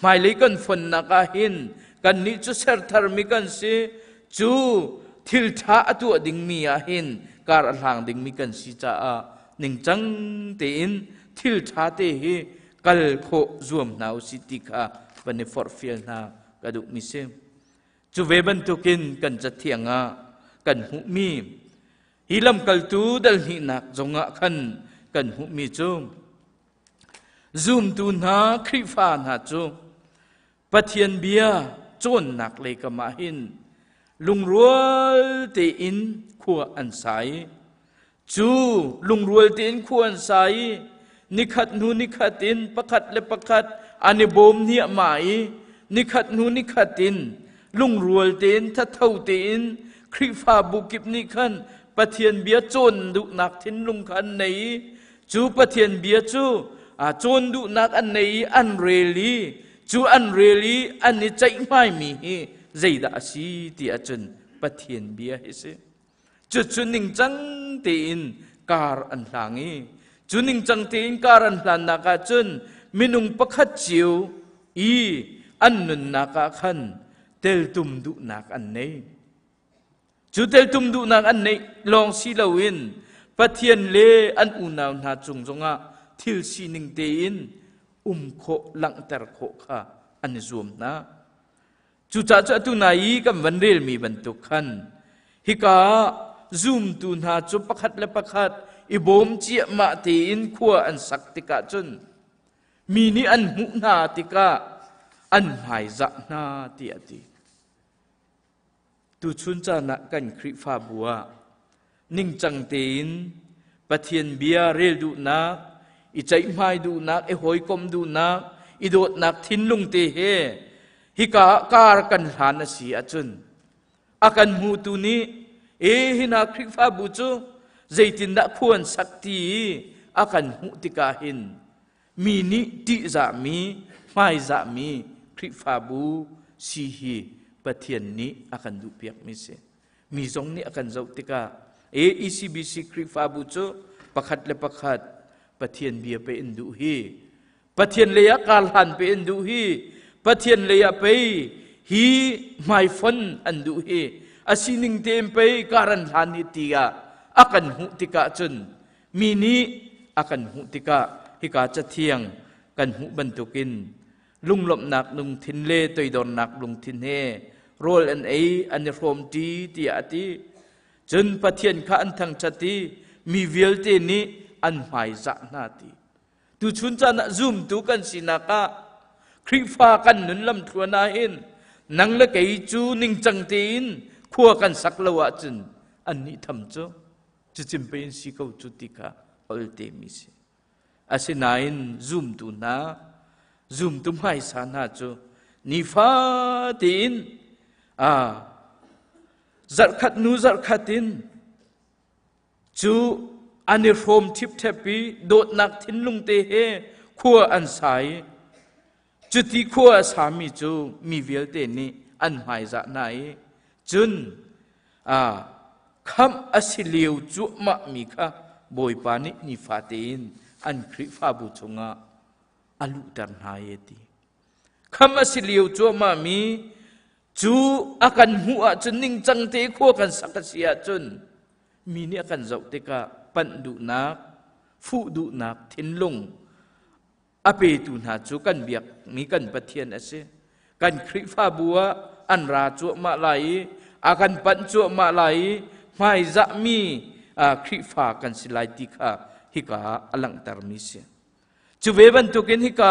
hmailei kan fonnak ah hin kannih cu sertharmi kan si cu thil ṭha a tuah dingmi ah hin kar a hlang dingmi kan si caah ningcang tein thil ṭha te hi kal khawh zuam hna u sih ti kha van i forhfial hna ka duhmi si. Cu ve bantukin kan cathiang ah kan hmuhmi hi lamkaltu dal hnihnak zongah khan kan hmuhmi cu zumtu hna Khrihfa hna cu Pathian bia cawnnak lei kam ah hin lungrual tein khua an sa i cu lungrual tein khua an sa i nikhat hnu nikhat in pakhat le pakhat an i bawm hniahmah i nikhat hnu nikhat in lungrual tein thatho tein Khrihfabu kip nih khan Pathian bia cawn duhnak thinlung kha an nei i cu Pathian bia cu cawn duhnak an nei i an rel i cu an rel i an i ceihhmaimi hi zeidah a si ti ahcun Pathian bia hi si. Cucu ningcang tein kar an hlang i cu ningcang tein kar an hlannak ah cun minung pakhat cio i an nunnak ah khan teltum duhnak an nei. Cu teltum duhnak an neih lawng si loin Pathian le an unau hna cung zongah thil sining tein um khawh langhter khawh kha an i zuam hna. Cucaah cu atu nai i kan van relmi bantuk khan hika ah zumtu hna cu pakhat le pakhat i bawm ciahmah tein khua an sak tikah cun mi nih an hmuh hna tikah an hmaizah hna tiah a ti. Tuchun caan ah kan Khrihfabu ah ningcang tein Pathian bia rel duhnak, i ceihmai duhnak, i hawikomh duhnak, i dawtnak thinlung te he hika ah kar kan hlan a si ahcun a kan hmutu nih e hi hna Khrihfabu cu zeitindah khua an sak ti i a kan hmuh tikah hin mi nih ṭihzahmi, hmaizahmi Khrihfabu si hi Pathian nih a kan duhpiakmi si. Mi zong nih a kan zoh tikah AECBC Khrihfabu cu pakhat le pakhat Pathian bia pe in duh hi Pathian lei ah kar hlan pe in duh hi Pathian lei ah pei hi hmaifon an duh hi a sining tein pei kar an hlan hi ti ah a kan hmuh tikah cun Mi nih a kan hmuh tikah hika cathiang kan hmuh bantukin lunglawmhnak lungthin le toidornak lungthin he rawl an ei an i hrawmṭi tiah a ti. Cun Pathian kha an thangṭhat i mi vialte nih an hmaizah hna ti. Tuchun caan ah zumtu kan sinak ah Khrihfa kan nun lamthluan ah hin nang le kei cu ningcang tein khua kan sak lo ahcun annih tham cu cucim pei in si ko cu ti kha olte mi si. Asinain zumtu hna, zumtu hmaisa hna cu nifa tein a zarhkhat nu zarhkhat in cu an i hrawm ṭhipṭhep i dawtnak thinlung te he khua an sa i cuti khua a sami cu mi vialte nih an hmaizah hna i cun khamh a si lio cuahmah mi kha Bawipa nih nifate in an Khrihfabu chungah a luhter hna e ti. Khamh a si lio cuahmah mi cu a kan hmuh ahcun ningcang te khua kan sak a si ahcun mi nih a kan zoh tikah panh duhnak, fuh duhnak thinlung a petu hna cu kan biakmi kan Pathian a si. Kan Khrihfabu ah an ra cuahmah lai i a kan panh cuahmah lai i hmaizahmi Khrihfa kan si lai ti kha hika ah a langhtermi si. Cu ve bantukin hika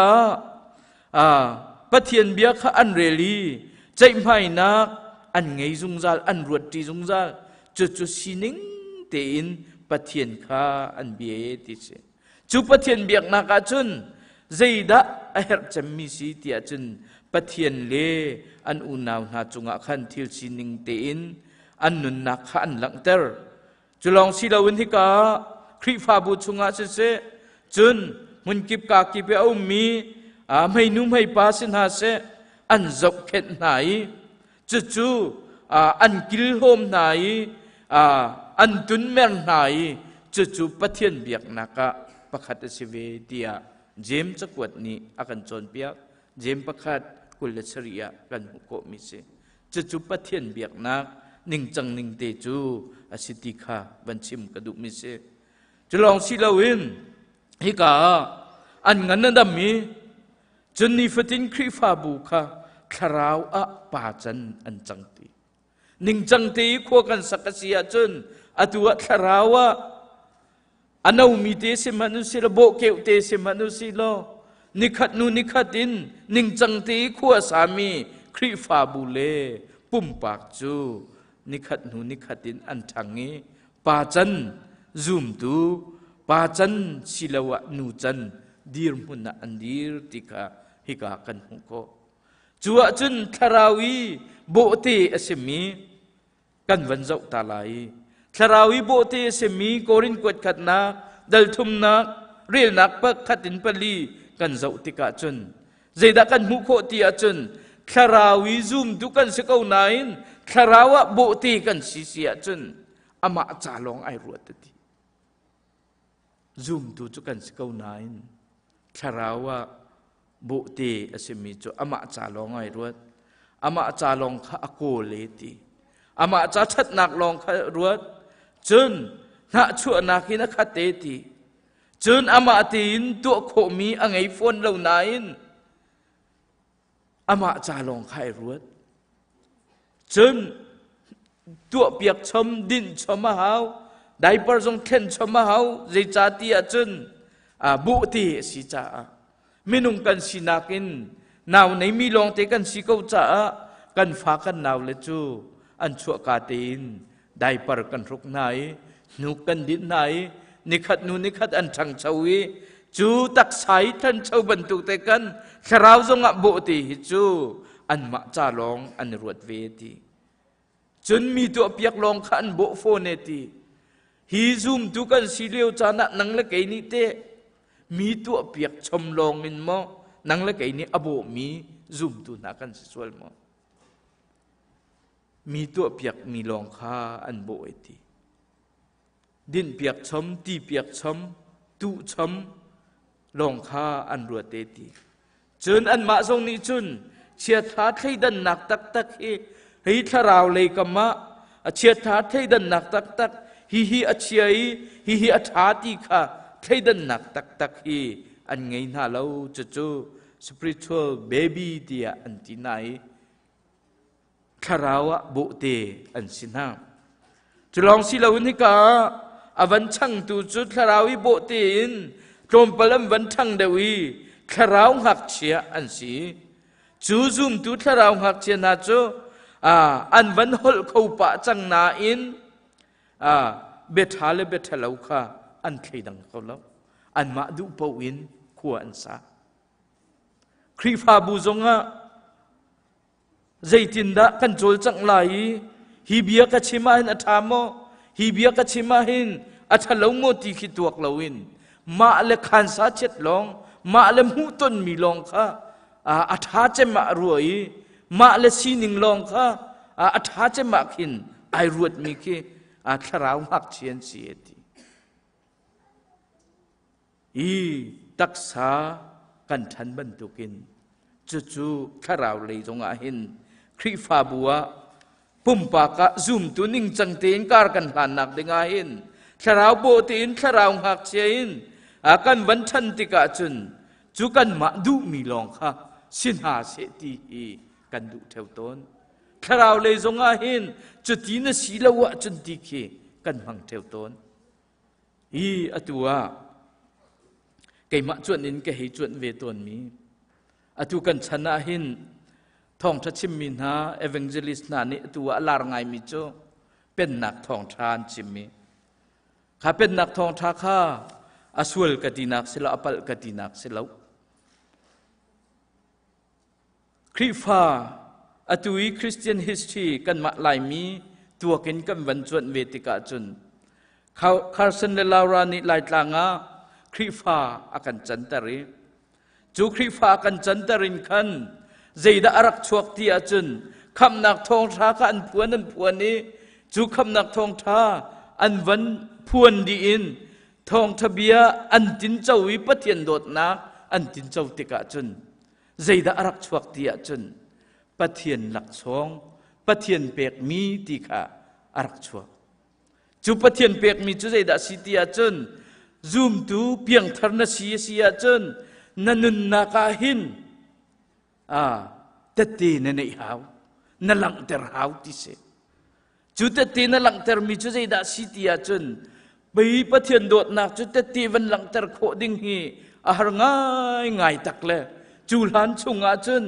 ah Pathian bia kha an rel i ceihmainak an ngei zungzal, an ruatṭi zungzal. Cucu sining tein Pathian kha an bia ti si. Cu Pathian biaknak ah cun zeidah a herh cemmi si tiah cun Pathian le an unau hna cungah khan thil sining tein an nunnak kha an langhter. Cu lawng si loin hika Khrihfabu chungah siseh, cun hmunkip kakip i a ummi hmeinu hmeipa si hna seh, an zohkhenh hna i cucu an kilhawm hna i an tunmer hna i cucu Pathian biaknak ah pakhat a si ve tiah Jeim cakuat nih a kan cawnpiak. Jeim pakhat 27 ah kan hmuh khawhmi si. Cucu Pathian biaknak ningcang ning te cu a si ti kha van chim ka duhmi si. Cu lawng si loin hika ah an ngan a dam i cun nifatin Khrihfabu kha thlarau ah pa can an cang ti. Ningcang te i khua kan sak a si ahcun atu ah thlarau ah a nomi te si hmanh u si law bawhkeuh te si hmanh u si law nikhat hnu nikhat in ningcang te i khua sami Khrihfabu le pumpak cu nikhat hnu nikhat in an ṭhang i pa can zumtu pa can siloah nu can dirhmun ah an dir ti kha hika kan hmuh khawh. Cu ahcun thlarau i bawhte a simi kan van zoh ta lai. Thlarau i bawhte a simi Korin kuat khatnak, dal thumnak, relnak pakhat in pali kan zoh tikah cun zeidah kan hmuh khawh ti ahcun thlarau i zumtu kan si ko nain thlarau ah bawhte kan si si ahcun amah ca lawng ai ruat ti. Zumtu cu kan si ko nain thlarau ah bawhte a simi cu amah ca lawng ai ruat. Amah ca lawng kha a kawl e ti. Amah ca ṭhatnak lawng kha ruat. Cun hnahchuahnak in a khat e ti. Cun amah tein tuah khawhmi a ngei fawn lo nain amah ca lawng kha ai ruat. Cun tuahpiak chom, dinh chom a hau, diaper zong thlen chom a hau, zeicah ti ahcun buhte a si caah minung kan sinak in nau neimi lawngte kan si ko caah kan fa kan nau le cu an chuahka tein diaper kan hruk hna i hnuk kan dinh hna i nikhat hnu nikhat an ṭhangcho i cu taksa i ṭhancho bantuk te kan thlarau zongah bawhte hi cu anmah ca lawng an i ruat ve ti cun mi tuahpiak lawng kha an bawh fawn e ti hi zumtu kan si lio caan ah nang le kei nih teh mi tuahpiak chom lawng in maw nang le kei nih a bawhmi zumtu hna kan si sual maw Mi tuahpiakmi lawng kha an bawh ai ti. Dinhpiak chom, tipiak chom, tuh chom lawng kha an ruat e ti. Cun anmah zong nih cun chiatha thleidannak taktak hi hi thlarau lei kam ah a chiatha thleidannak taktak hihi a chia i hihi a ṭha ti kha thleidannak taktak hi an ngei hna lo cucu spiritual baby tiah an ti hna i thlarau ah bawhte an si hna. Cu lawng si loin hika ah a van changtu cu thlarau i bawhte in tlawmpal an van ṭhang deuh i thlarau ngakchia an si. Cu zumtu thlarau ngakchia hna cu an van holh kho pah cang nain biaṭha le biaṭhalo kha an thleidang kho lo. Anmah duh paoh in khua an sa. Khrihfabu zongah zeitindah kan cawlcangh lai i hi bia ka chim ahhin a ṭha maw hi bia ka chim ahhin a ṭhalo maw ti khi tuak loin mah le khansa chiat lawng mah le hmuhtonmi lawng kha a ṭha cem ah a ruah i mah le sining lawng kha a ṭha cem ah khin ai ruatmi khi thlarau ngakchia an si a ti. I taksa kan ṭhan bantukin cucu thlarau lei zongah hin Khrihfabu ah pumpak ah zumtu ningcang tein kar kan hlannak dingah hin thlarau bawh tein thlarau ngakchia in kan van ṭhan tikah cun cu kanmah duhmi lawng kha si hna seh ti hi kan duh ṭheo tawn. Thlarau lei zongah hin cuti na si lo ahcun ti khi kan hmang ṭheo tawn. Hi atu ah keimah cuanh in ka hei cuanh ve tawnmi atu kan chan ah hin thawngṭha chimmi hna evangelist hna nih atu ah a lar ngaimi cu pennak thawngṭha an chimmi. Kha pennak thawngṭha kha a sual ka tinak si lo, a palh ka tinak si lo. Khrihfa atu i Christian history kanmah Laimi tuakin kan van cuanh ve tikah cun Carson le Laura nih Laitlang ah Khrihfa a kan canter i cu Khrihfa a kan canter in khan zeidah a rak chuak ti ahcun khamhnak thawngṭha kha an phuan an phuan i cu khamhnak thawngṭha an van phuan dih in thawngṭha bia an tinco i Pathian dawtnak an tinco tikah cun zeidah a rak chuak ti ahcun Pathian laksawng, Pathian pekmi ti kha a rak chuak. Cu Pathian pekmi cu zeidah si ti ahcun zumtu piangthar na si a si ahcun na nunnak ah hin ah tette na neih hau, na langhter hau ti si. Cu tette na langhtermi cu zeidah si ti ahcun pei Pathian dawtnak cu tette van langhter khawh ding hi a har ngaingai tak le cu hlan chung ahcun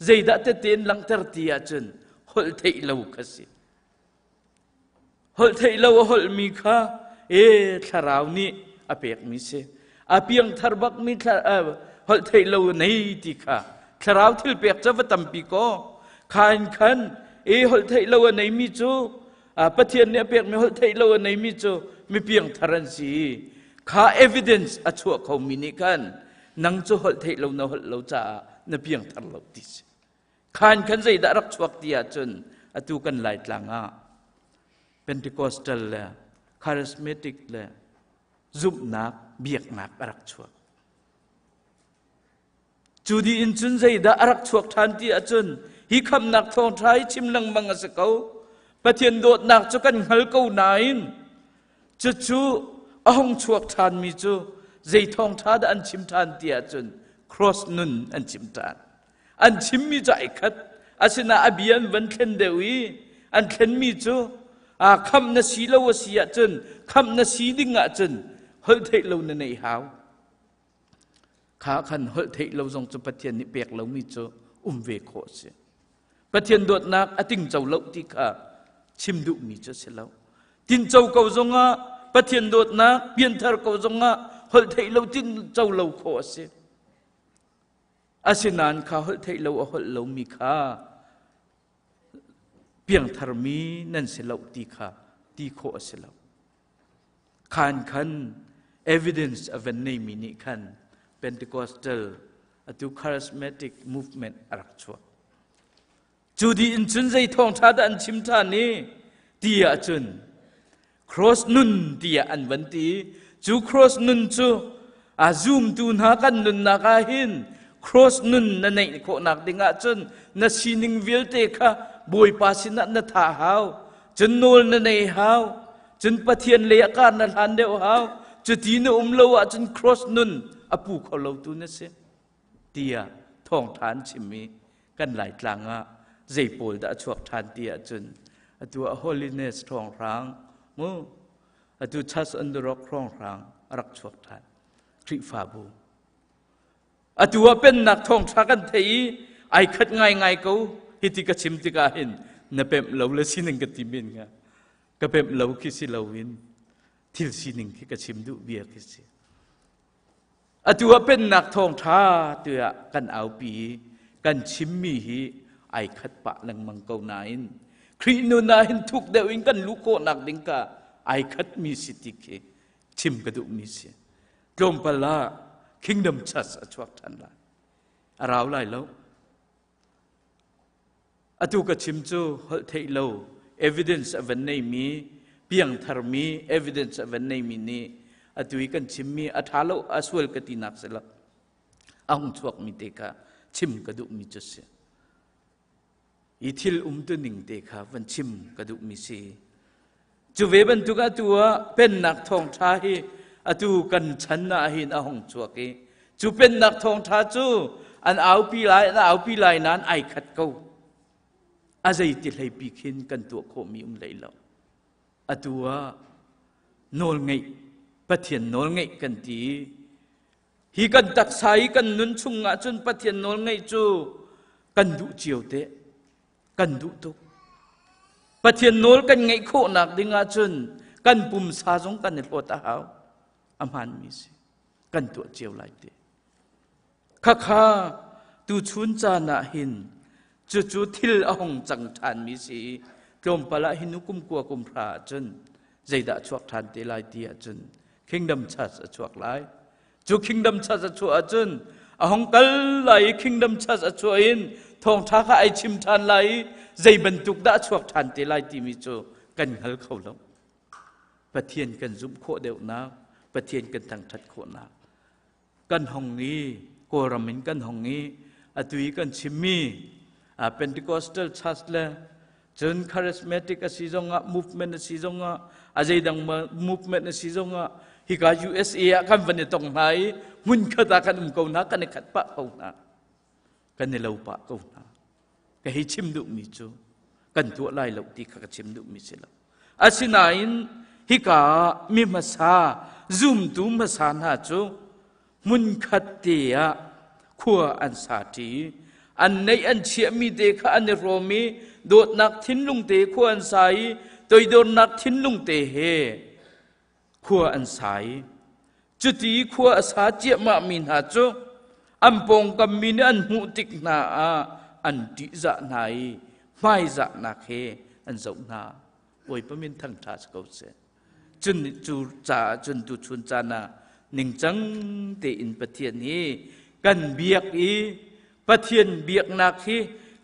zeidah tette in langhter ti ahcun holh theih lo kha si. Holh theih lo a holhmi kha e thlarau nih a pekmi si. A piangthar bakmi holh theih lo nei ti kha thlarau thil pek cu va tampi ko kha in khan e holh theih lo a neimi cu Pathian nih a pekmi holh theih lo a neimi cu mi piangthar an si kha evidence a chuah khomi nih khan nang cu holh theih lo na holh lo caah na piangthar lo ti si khan khan zeidah rak chuak ti ahcun atu kan Laitlang ah Pentecostal le charismatic le zumhnak biaknak a rak chuak. Cu dih in cun zeidah a rak chuak ṭhan ti ahcun hi khamnak thawngṭha hi chim lengmang a si ko. Pathian dawtnak cu kan hngal ko nain cucu a hung chuak ṭhanmi cu zei thawngṭha dah an chim ṭhan ti ahcun cross nun an chim ṭhan. An chimmi cu ai khat. Asinain a bia an van thlen deuh i an thlenmi cu khamh na si lo a si ahcun khamh na si ding ahcun holh theih lo na neih hau. Kha khan holh theih lo zong cu Pathian nih pek lomi cu um ve khawh a si. Pathian dawtnak a tingco lo ti kha chim duhmi cu a si lo. Tinco ko zongah Pathian dawtnak pianthar ko zongah holh theih lo tinco lo khawh a si. Asinain kha holh theih lo a holh lomi kha piangtharmi nan si lo ti kha ti khawh a si lo. Khan khan evidence a van neimi nih khan Pentecostal atu charismatic movement a rak chuak. Cu dih in cun zei thawngṭha dah an chim ṭhan i ti ahcun cross nun tiah an van ti. Cu cross nun cu a zumtu hna kan nunnak ah hin cross nun na neih khawhnak ding ahcun na sining vialte kha Bawipa sinah na thah hau, cun nawl na nei hau, cun Pathian lei ah kar na hlan deuh hau. Cuti na um lo ahcun cross nun a pu kho lo tu na si. Tiah thawngṭha an chim i kan Laitlang ah zei pawl dah a chuak ṭhan ti ahcun atu ah holiness hrawnghrang mu atu Church on the Rock hrawnghrang a rak chuak ṭhan Khrihfabu atu ah pennak thawngṭha kan thei i ai khat ngaingai ko hiti ka chim tikah hin na pemh lo le sining ka ti men nga ka pemh lo khi si loin thil sining khi ka chim duh bia khi si Atu ah pennak thawngṭha tiah kan aupi i kan chimmi hi ai khat pah lengmang ko nain Khrih nun ah hin thuk deuh in kan luh khawhnak ding ka ai khatmi si ti khi chim ka duhmi si. Tlawmpal ah Kingdom Church a chuak ṭhan lai. A rau lai lo. Atu ka chim cu holh theih lo evidence a van neimi piangtharmi evidence a van neimi nih atu i kan chimmi a ṭha lo a sual ka tinak si lo a hung chuakmi te kha chim ka duhmi cu si i thil umtuning te kha van chim ka duhmi si Cu ve bantuk atu ah pennak thawngṭha hi atu kan chan ah hin a hung chuak i cu pennak thawngṭha cu an aupi lai an aupi lai nain ai khat ko. A zeiti hleipi khin kan tuah khawhmi um hlei lo. Atu ah nawlngeih Pathian nawl ngeih kan ti. Hi kan taksa i kan nun chung ahcun Pathian nawl ngeih cu kan duh cio te. Kan duh tuk. Pathian nawl kan ngeih khawhnak ding ahcun kan pumsa zong kan i hlawt a hau. A hmaanmi si. Kan tuah cio lai te. Khakha tuchun caan ah hin cucu thil a hung cang ṭhanmi si i tlawmpal ah hin kum kua kum hra ahcun zeidah a chuak ṭhan te lai ti ahcun Kingdom Church a chuak lai. Cu Kingdom Church a chuah ahcun a hung kal lai i Kingdom Church a chuah in thawngṭha kha ai chim ṭhan lai i zei bantuk dah a chuak ṭhan te lai timi cu kan hngal kho lo. Pathian kan zumh khawh deuhnak, Pathian kan thangṭhat khawhnak kan hong i Kawlram in kan hong i atu i kan chimmi Pentecostal Church le cun charismatic a si zongah movement a si zongah a zeidang movement a si zongah hika USA ah kan van i tong hna i hmunkhat ah kan um ko hna kan i khat pah ko hna kan i lo pah ko hna ka hei chim duhmi cu kan tuah lai lo ti kha ka chim duhmi si lo Asinain hika ah mi hmasa zumtu hmasa hna cu hmunkhat te ah khua an sa ṭi. An neih an chiahmi te kha an i hrawm i dawtnak thinlung te khua an sa i toidornak thinlung te he khua an sa i cuti khua a sa ciahmahmi hna cu an pawngkam mi nih an hmuh tik hna ah an ṭihzah hna i hmaizahnak he an zoh hna. Bawipa min thangṭha si ko seh. Cun cu caah cun tuchun caan ah ningcang tein Pathian hi kan biak i Pathian biaknak hi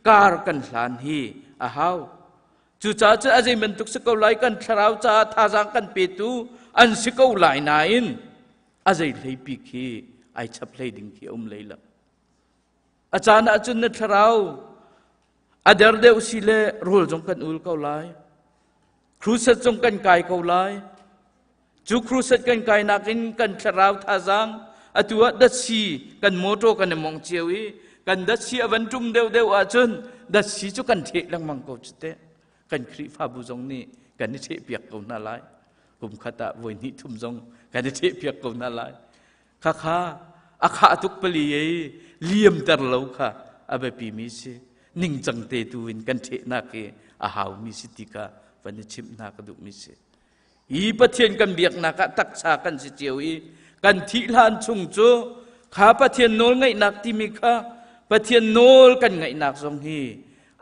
kar kan hlan hi a hau. Cucaah cun a zei bantuk si ko lai kan thlarau caah thazaang kan petu an si ko lai nain a zei hlei pi khi ai chap hlei ding khi a um lei lo. A caan ah cun na thlarau a der deuh si le rawl zong kan ul ko lai. Crusade zong kan kai ko lai. Cu crusade kan kainak in kan thlarau thazaang atu ah datsi kan motor kan i mong cio i kan datsi a van ṭum deuhdeuh ahcun datsi cu kan ṭheh lengmang ko cu teh. Kan Khrihfabu zong nih kan i ṭhehpiak ko hna lai. Kum khat ah voi hnih thum zong kan i ṭhehpiak ko hna lai. Khakha a khah tuk pali ei liamter lo kha a biapimi si. Ningcang te tu in kan ṭhehnak hi a haumi si ti kha van i chimh hna ka duhmi si. Hi Pathian kan biaknak ah taksa kan si cio i kan thih hlan chung cu kha Pathian nawl ngaihnak timi kha Pathian nawl kan ngaihnak zong hi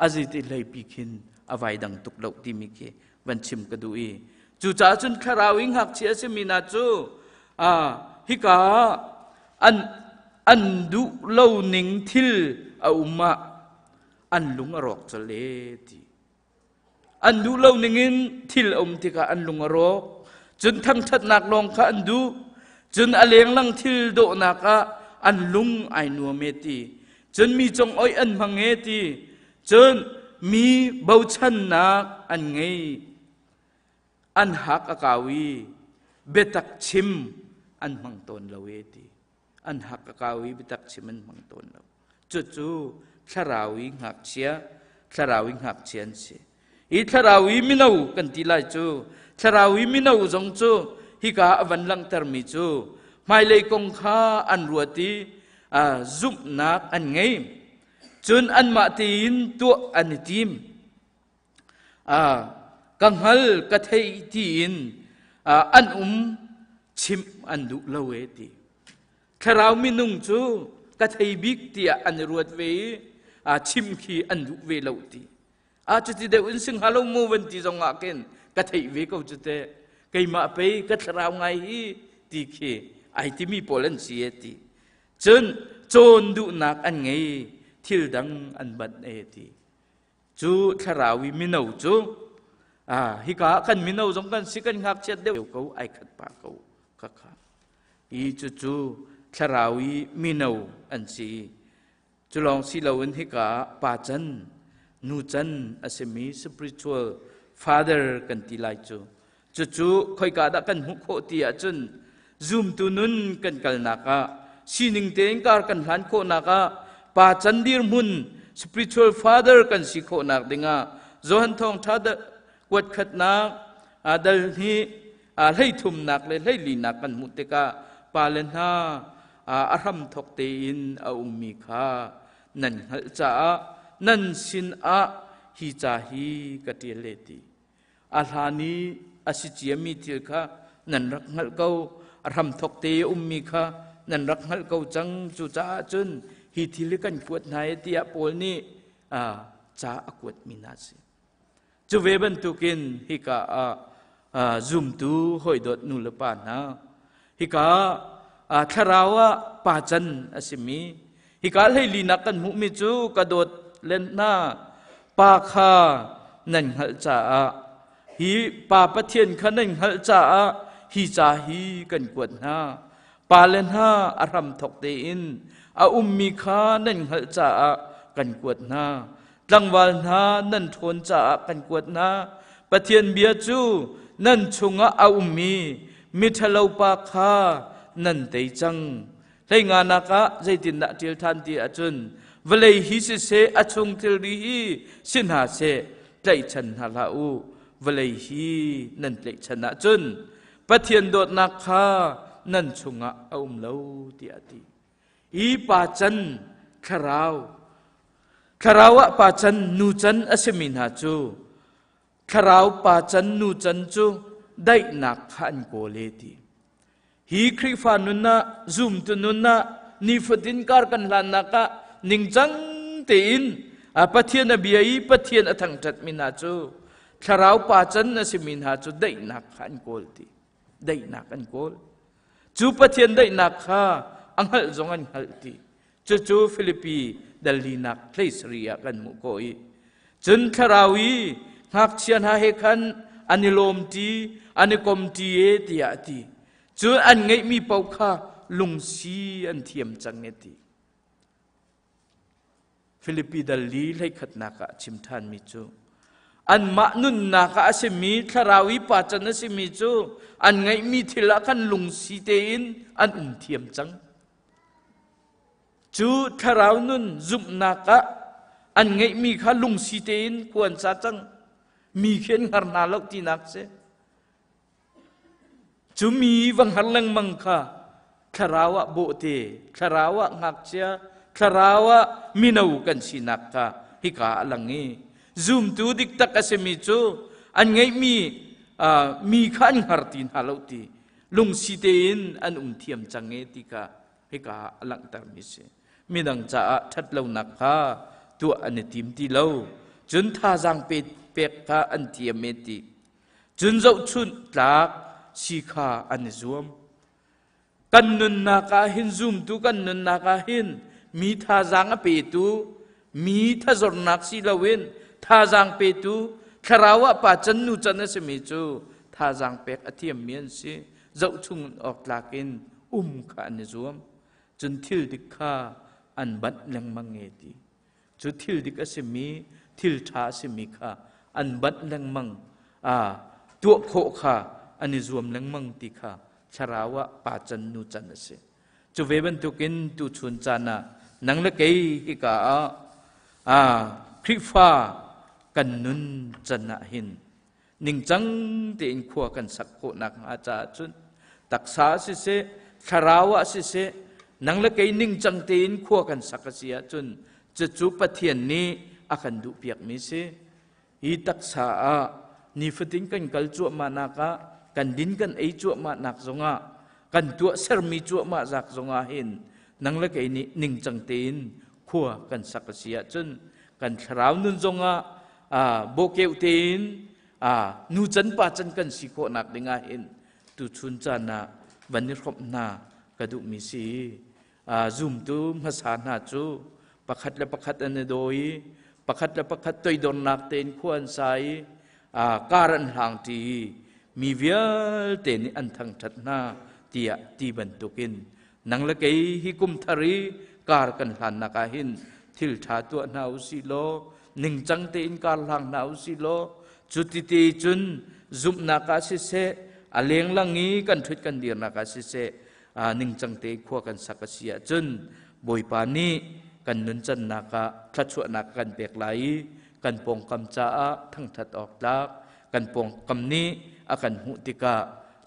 a ziti hleipi khin a vai dang tuk lo timi khi van chim ka duh i cucaah cun thlarau i ngakchia a simi hna cu hika an an duh lo ning thil a um ah an lung a rawk colh e ti An duh lo ningin thil a um tikah an lung a rawk. Cun thangṭhatnak lawng kha an duh. Cun a lenglang thil dawhnak ah an lung ai nuam e ti. Cun mi congoih an hmang e ti. Cun mi bochannak an ngei. An hak a kau i biatak chim an hmang tawn lo e ti. An hak a kau i biatak chim an hmang tawn lo. Cucu thlarau i ngakchia, thlarau i ngakchia an si. Hi thlarau i mino kan ti lai cu, thlarau i mino zong cu hika a van langhtermi cu hmailei kong kha an ruat i zumhnak an ngei. Cun anmah tein tuah an i tim. Ka hngal ka theih tiin an um chimh an duh lo e ti. Thlarau minung cu ka thei bik tiah an i ruat ve i chim khi an duh ve lo ti. A cuti deuh in sing halo mu van ti zong ah khin ka theih ve ko cu teh. Keimah pei ka thlarau ngai hi ti khi ai timi pawl an si e ti. Cun cawn duhnak an ngei thil dang an banh e ti. Cu thlarau i mino cu hika ah kan mino zong kan si kan ngakchiat deuh ko ai khat pah ko khakha. Hi cucu thlarau i mino an si. Cu lawng si loin hika ah pa can, nu can a simi spiritual father kan ti lai cu. Cucu khoika dah kan hmuh khawh ti ahcun zumtu nun kan kalnak ah sining tein kar kan hlan khawhnak ah pa can dirhmun spiritual father kan si khawhnak dingah Johan Thawngṭha kuat khatnak dal hnih. Hleithumnak le hleilinak kan hmuh tikah pale hna a hramthawk tein a ummi kha nan hngalh caah nan sinah hi ca hi ka ṭial le ti. A hlan i a si ciami thil kha nan rak hngalh ko. A hramthawk te i a ummi kha nan rak hngalh ko cang. Cucaah cun hi thil hi kan kuat hna i tiah Paul nih ca a kuatmi hna a si. Cu ve bantukin hika ah zumtu hawidawt nu le pa hna, hika ah thlarau ah pa can a simi, hika hleilinak kan hmuhmi cu ka dawt len hna, pa kha nan hngalh caah hi pa Pathian kha nan hngalh caah hi ca hi kan kuat hna. Pa le hna a hramthawk tein a ummi kha nan hngalh caah kan kuat hna. Tlangval hna nan ṭhawn caah kan kuat hna. Pathian bia cu nan chungah a ummi miṭhalopa kha nan tei cang. Hleinganak ah zeitindah ṭial ṭhan ti ahcun vawlei hi siseh a chung thilri hi si hna seh tlaihchan hna hlah u. Vawlei hi nan tlaihchan ahcun Pathian dawtnak kha nan chungah a um lo tiah a ti. I pa can thlarau thlarau ah pa can nu can a simi hna cu thlarau pa can nu can cu daihnak kha an kawl e ti. Hi Khrihfa nun ah zumtu nun ah nifatin kar kan hlannak ah ningcang tein Pathian a bia i Pathian a thangṭhatmi hna cu thlarau pa can a simi hna cu daihnak kha an kawl ti. Daihnak an kawl. Cu Pathian daihnak kha a hngalh zong an hngalh ti. Cucu Filipi dallinak hlei ah kan hmuh khawh i cun thlarau i ngakchia hna he khan an i lawmṭi, an i komṭi e tiah a ti. Cun an ngeihmi paoh kha lungsi an thiam cang e ti. Filipi dal li hleikhatnak ah a chim ṭhanmi cu anmah nunnak ah a simi thlarau i pacan a simi cu an ngeihmi thil ah khan lungsi tein an um thiam cang. Cu thlarau nun zumhnak ah an ngeihmi kha lungsi tein khua an sa cang. Mi khi an hngar hna lo tinak si. Cu mi va hngar lengmang kha thlarau ah bawhte, thlarau ah ngakchia, thlarau ah mino kan sinak kha hika a lang i zumtu diktak a simi cu an ngeihmi mi kha an hngar ti hna lo ti lungsi tein an um thiam cang e ti kha hika a langhtermi si. Midang caah ṭhatlonak kha tuah an i tim ti lo. Cun thazaang pek kha an thiam e ti. Cun zohchunh tlak si kha an i zuam. Kan nunnak ah hin zumtu kan nunnak ah hin mi thazaang a petu, mi thazornak si loin thazaang petu, thlarau ah pa can nu can a simi cu thazaang pek a thiammi an si. Zohchung awk tlak in um kha an i zuam. Cun thil dik kha an banh lengmang e ti. Cu thil dik a simi, thil ṭha a simi kha an banh lengmang, tuah khawh kha an i zuam lengmang ti kha thlarau ah pa can nu can a si. Cu ve bantukin tuchun caan ah nang le kei hika ah Khrihfa kan nun can ah hin ningcang tein khua kan sak khawh nakhnga caah cun taksa ah siseh thlarau ah siseh nang le kei ningcang tein khua kan sak a si ahcun cucu Pathian nih a kan duhpiakmi si. Hi taksa ah nifatin kan kal cuahmah nak ah kan din kan ei cuahmah nak zongah kan tuah sermi cuahmah zak zongah hin nang le kei nih ningcang tein khua kan sak a si ahcun kan thlarau nun zongah bawhkeuh tein nu can pa can kan si khawhnak ding ah hin tuchun caan ah van i hrawmh hna ka duhmi si. Zumtu hmasa hna cu pakhat le pakhat an i daw i pakhat le pakhat toidornak tein khua an sa i kar an hlang ṭi i mi vialte nih an thangṭhat hna tiah ti bantukin nang le kei hi kum thar i kar kan hlannak ah hin thil ṭha tuah hna u sih law ningcang tein kar hlang hna u sih law cuti te cun zumhnak ah siseh a lenglang i kan ṭhut kan dirnak ah siseh ningcang te khua kan sak a si ahcun Bawipa nih kan nuncannak ah thluachuahnak kan pek lai i kan pawngkam caah thangṭhat awk tlak kan pawngkam nih a kan hmuh tikah.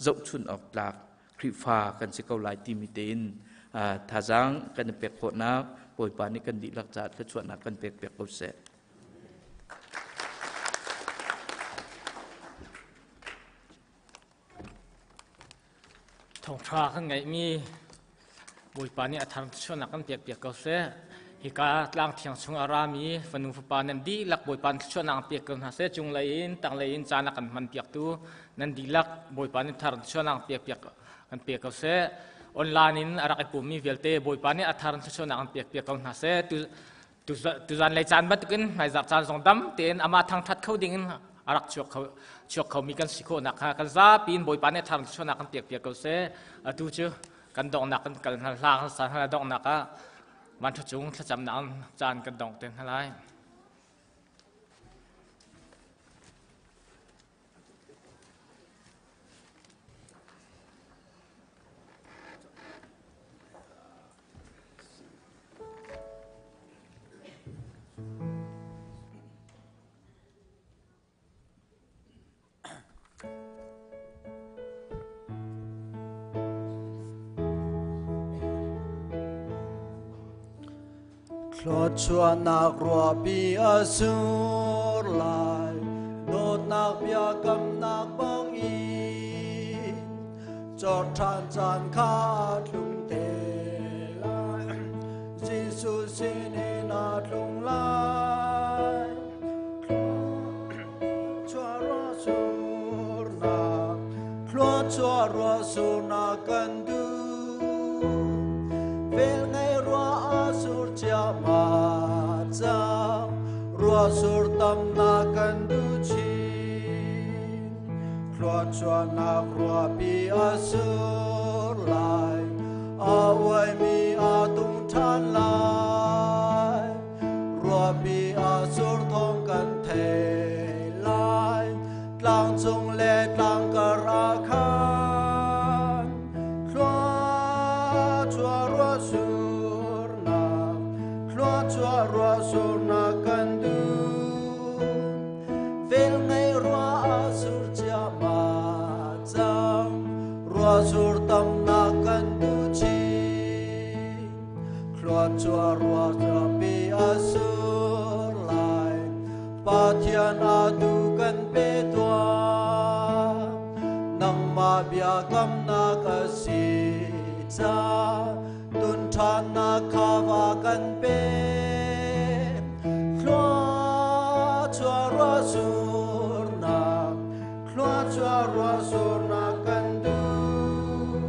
zohchun awk tlak Khrihfa kan si ko lai timi tein thazaang kan i pek khawhnak Bawipa nih kan dihlak caah thluachuahnak kan pek piak ko seh. Thawngṭha kan ngeihmi Bawipa nih a thar chuahnak kan pek piak ko seh. Hika tlang thiang chung a rami fanu fapa nan dihlak Bawipa nih thluachuahnak an pek ko hna seh. Cunglei in tanglei in caan a kan hman piaktu nan dihlak Bawipa nih thar chuahnak pek piak kan pek ko seh. Online in a rak i pummi vialte Bawipa nih a thar thluachuahnak an pek piak ko hna seh. Tuzan lei caan bantukin hmaizarh caan zong dam tein amah thangṭhat kho dingin a rak chuak kho chuak khomi kan si khawhnak kha kan zapi in Bawipa nih thar chuahnak kan pek piak ko seh. Atu cu kan donghnak kan kal hna hla kan sa hna donghnak ah vanṭha cung thlacamnak caan kan dong te hna lai. Thluachuahnak ruahpi a sur lai, dawtnak biakamnak bangin, cawr ṭhan caan kha tlung te lai. Jesuh sinin a tlung lai. Thluachuah ruah surnak, thluachuah ruah surnak kan duh. Vel ngei ruah a sur ciahmah cang, ruah sur tamnak kan duh chin. Thluachuahnak ruahpi a sur lai, a uaimi a tung ṭhan lai. Ruahpi a sur thawng kan thei lai, tlang cung le tlang kar ah khan. Thluachuah ruah surnak, thluachuah ruah surnak kan duh. Vel ngei ruah a sur ciahmah cang, ruah sur tamnak kan duh chin. Thluachuah ruah pi a sur lai, Pathian a tu kan pe tuah. Nangmah biakamnak a si ca, tun ṭhannak kha va kan pe. Thluachuah ruah surnak, thluachuah ruah surnak kan duh.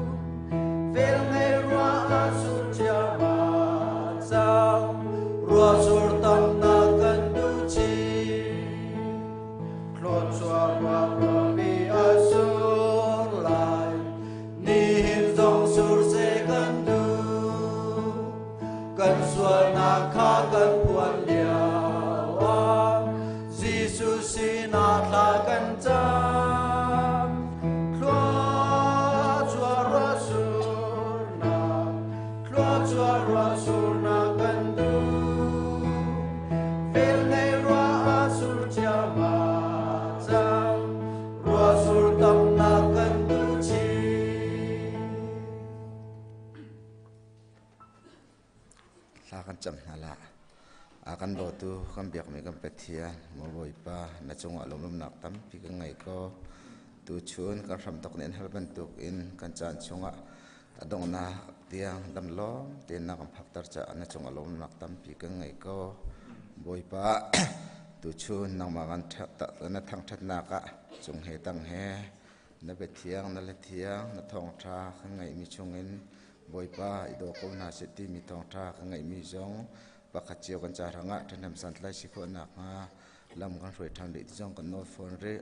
Vel ngei ruah a sur ciahmah cang, ruah sur tamnak kan duh chin. Thluachuah ruah ruahpi a sur lai, nihin zong sur seh kan duh. Kan sualnak kha kan phuan lio ah, Jesuh sinah thla kan cam. Thluachuah ruah surnak, thluachuah ruah surnak kan duh. Vel ngei ruah a sur ciahmah cang, ruah sur tamnak kan duh chin. Thla kan cam hna la. A kan dawtu kan biakmi kan Pathian maw Bawipa na cungah lawmlawmnak tampi kan ngei ko. Tuchun kan hramthok nih an hal bantuk in kan caan chungah a donghnak tiang dam lawm tein na kan phakter caah na cungah lawmnak tampi kan ngei ko. Bawipa tuchun nangmah kan na thangṭhatnak ah cung he tang he na biathiang na hlathiang na thawngṭha kan ngeihmi chungin Bawipa i daw ko hna seh timi thawngṭha kan ngeihmi zong pakhat cio kan ca hrangah ṭhahnem santlai si khawh nakhnga lam kan hruai ṭhan rih ti zong kan nawl fawn rih.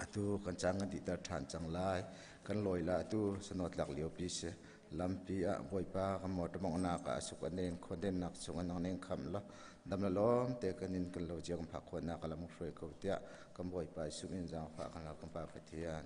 Atu kan caan kan dihter ṭhan cang lai. Kan lawi la atu sanotlak liopi si. Lampi ah Bawipa kan motor mawnghnak ah a suk a neng khuadennak chung a nang neng kham la dam la lawm te kan in kan lo cio kan phak khawhnak a lam hruai ko tiah kan Bawipa Jesuh min zaangfah kan hal kan Pa Pathian.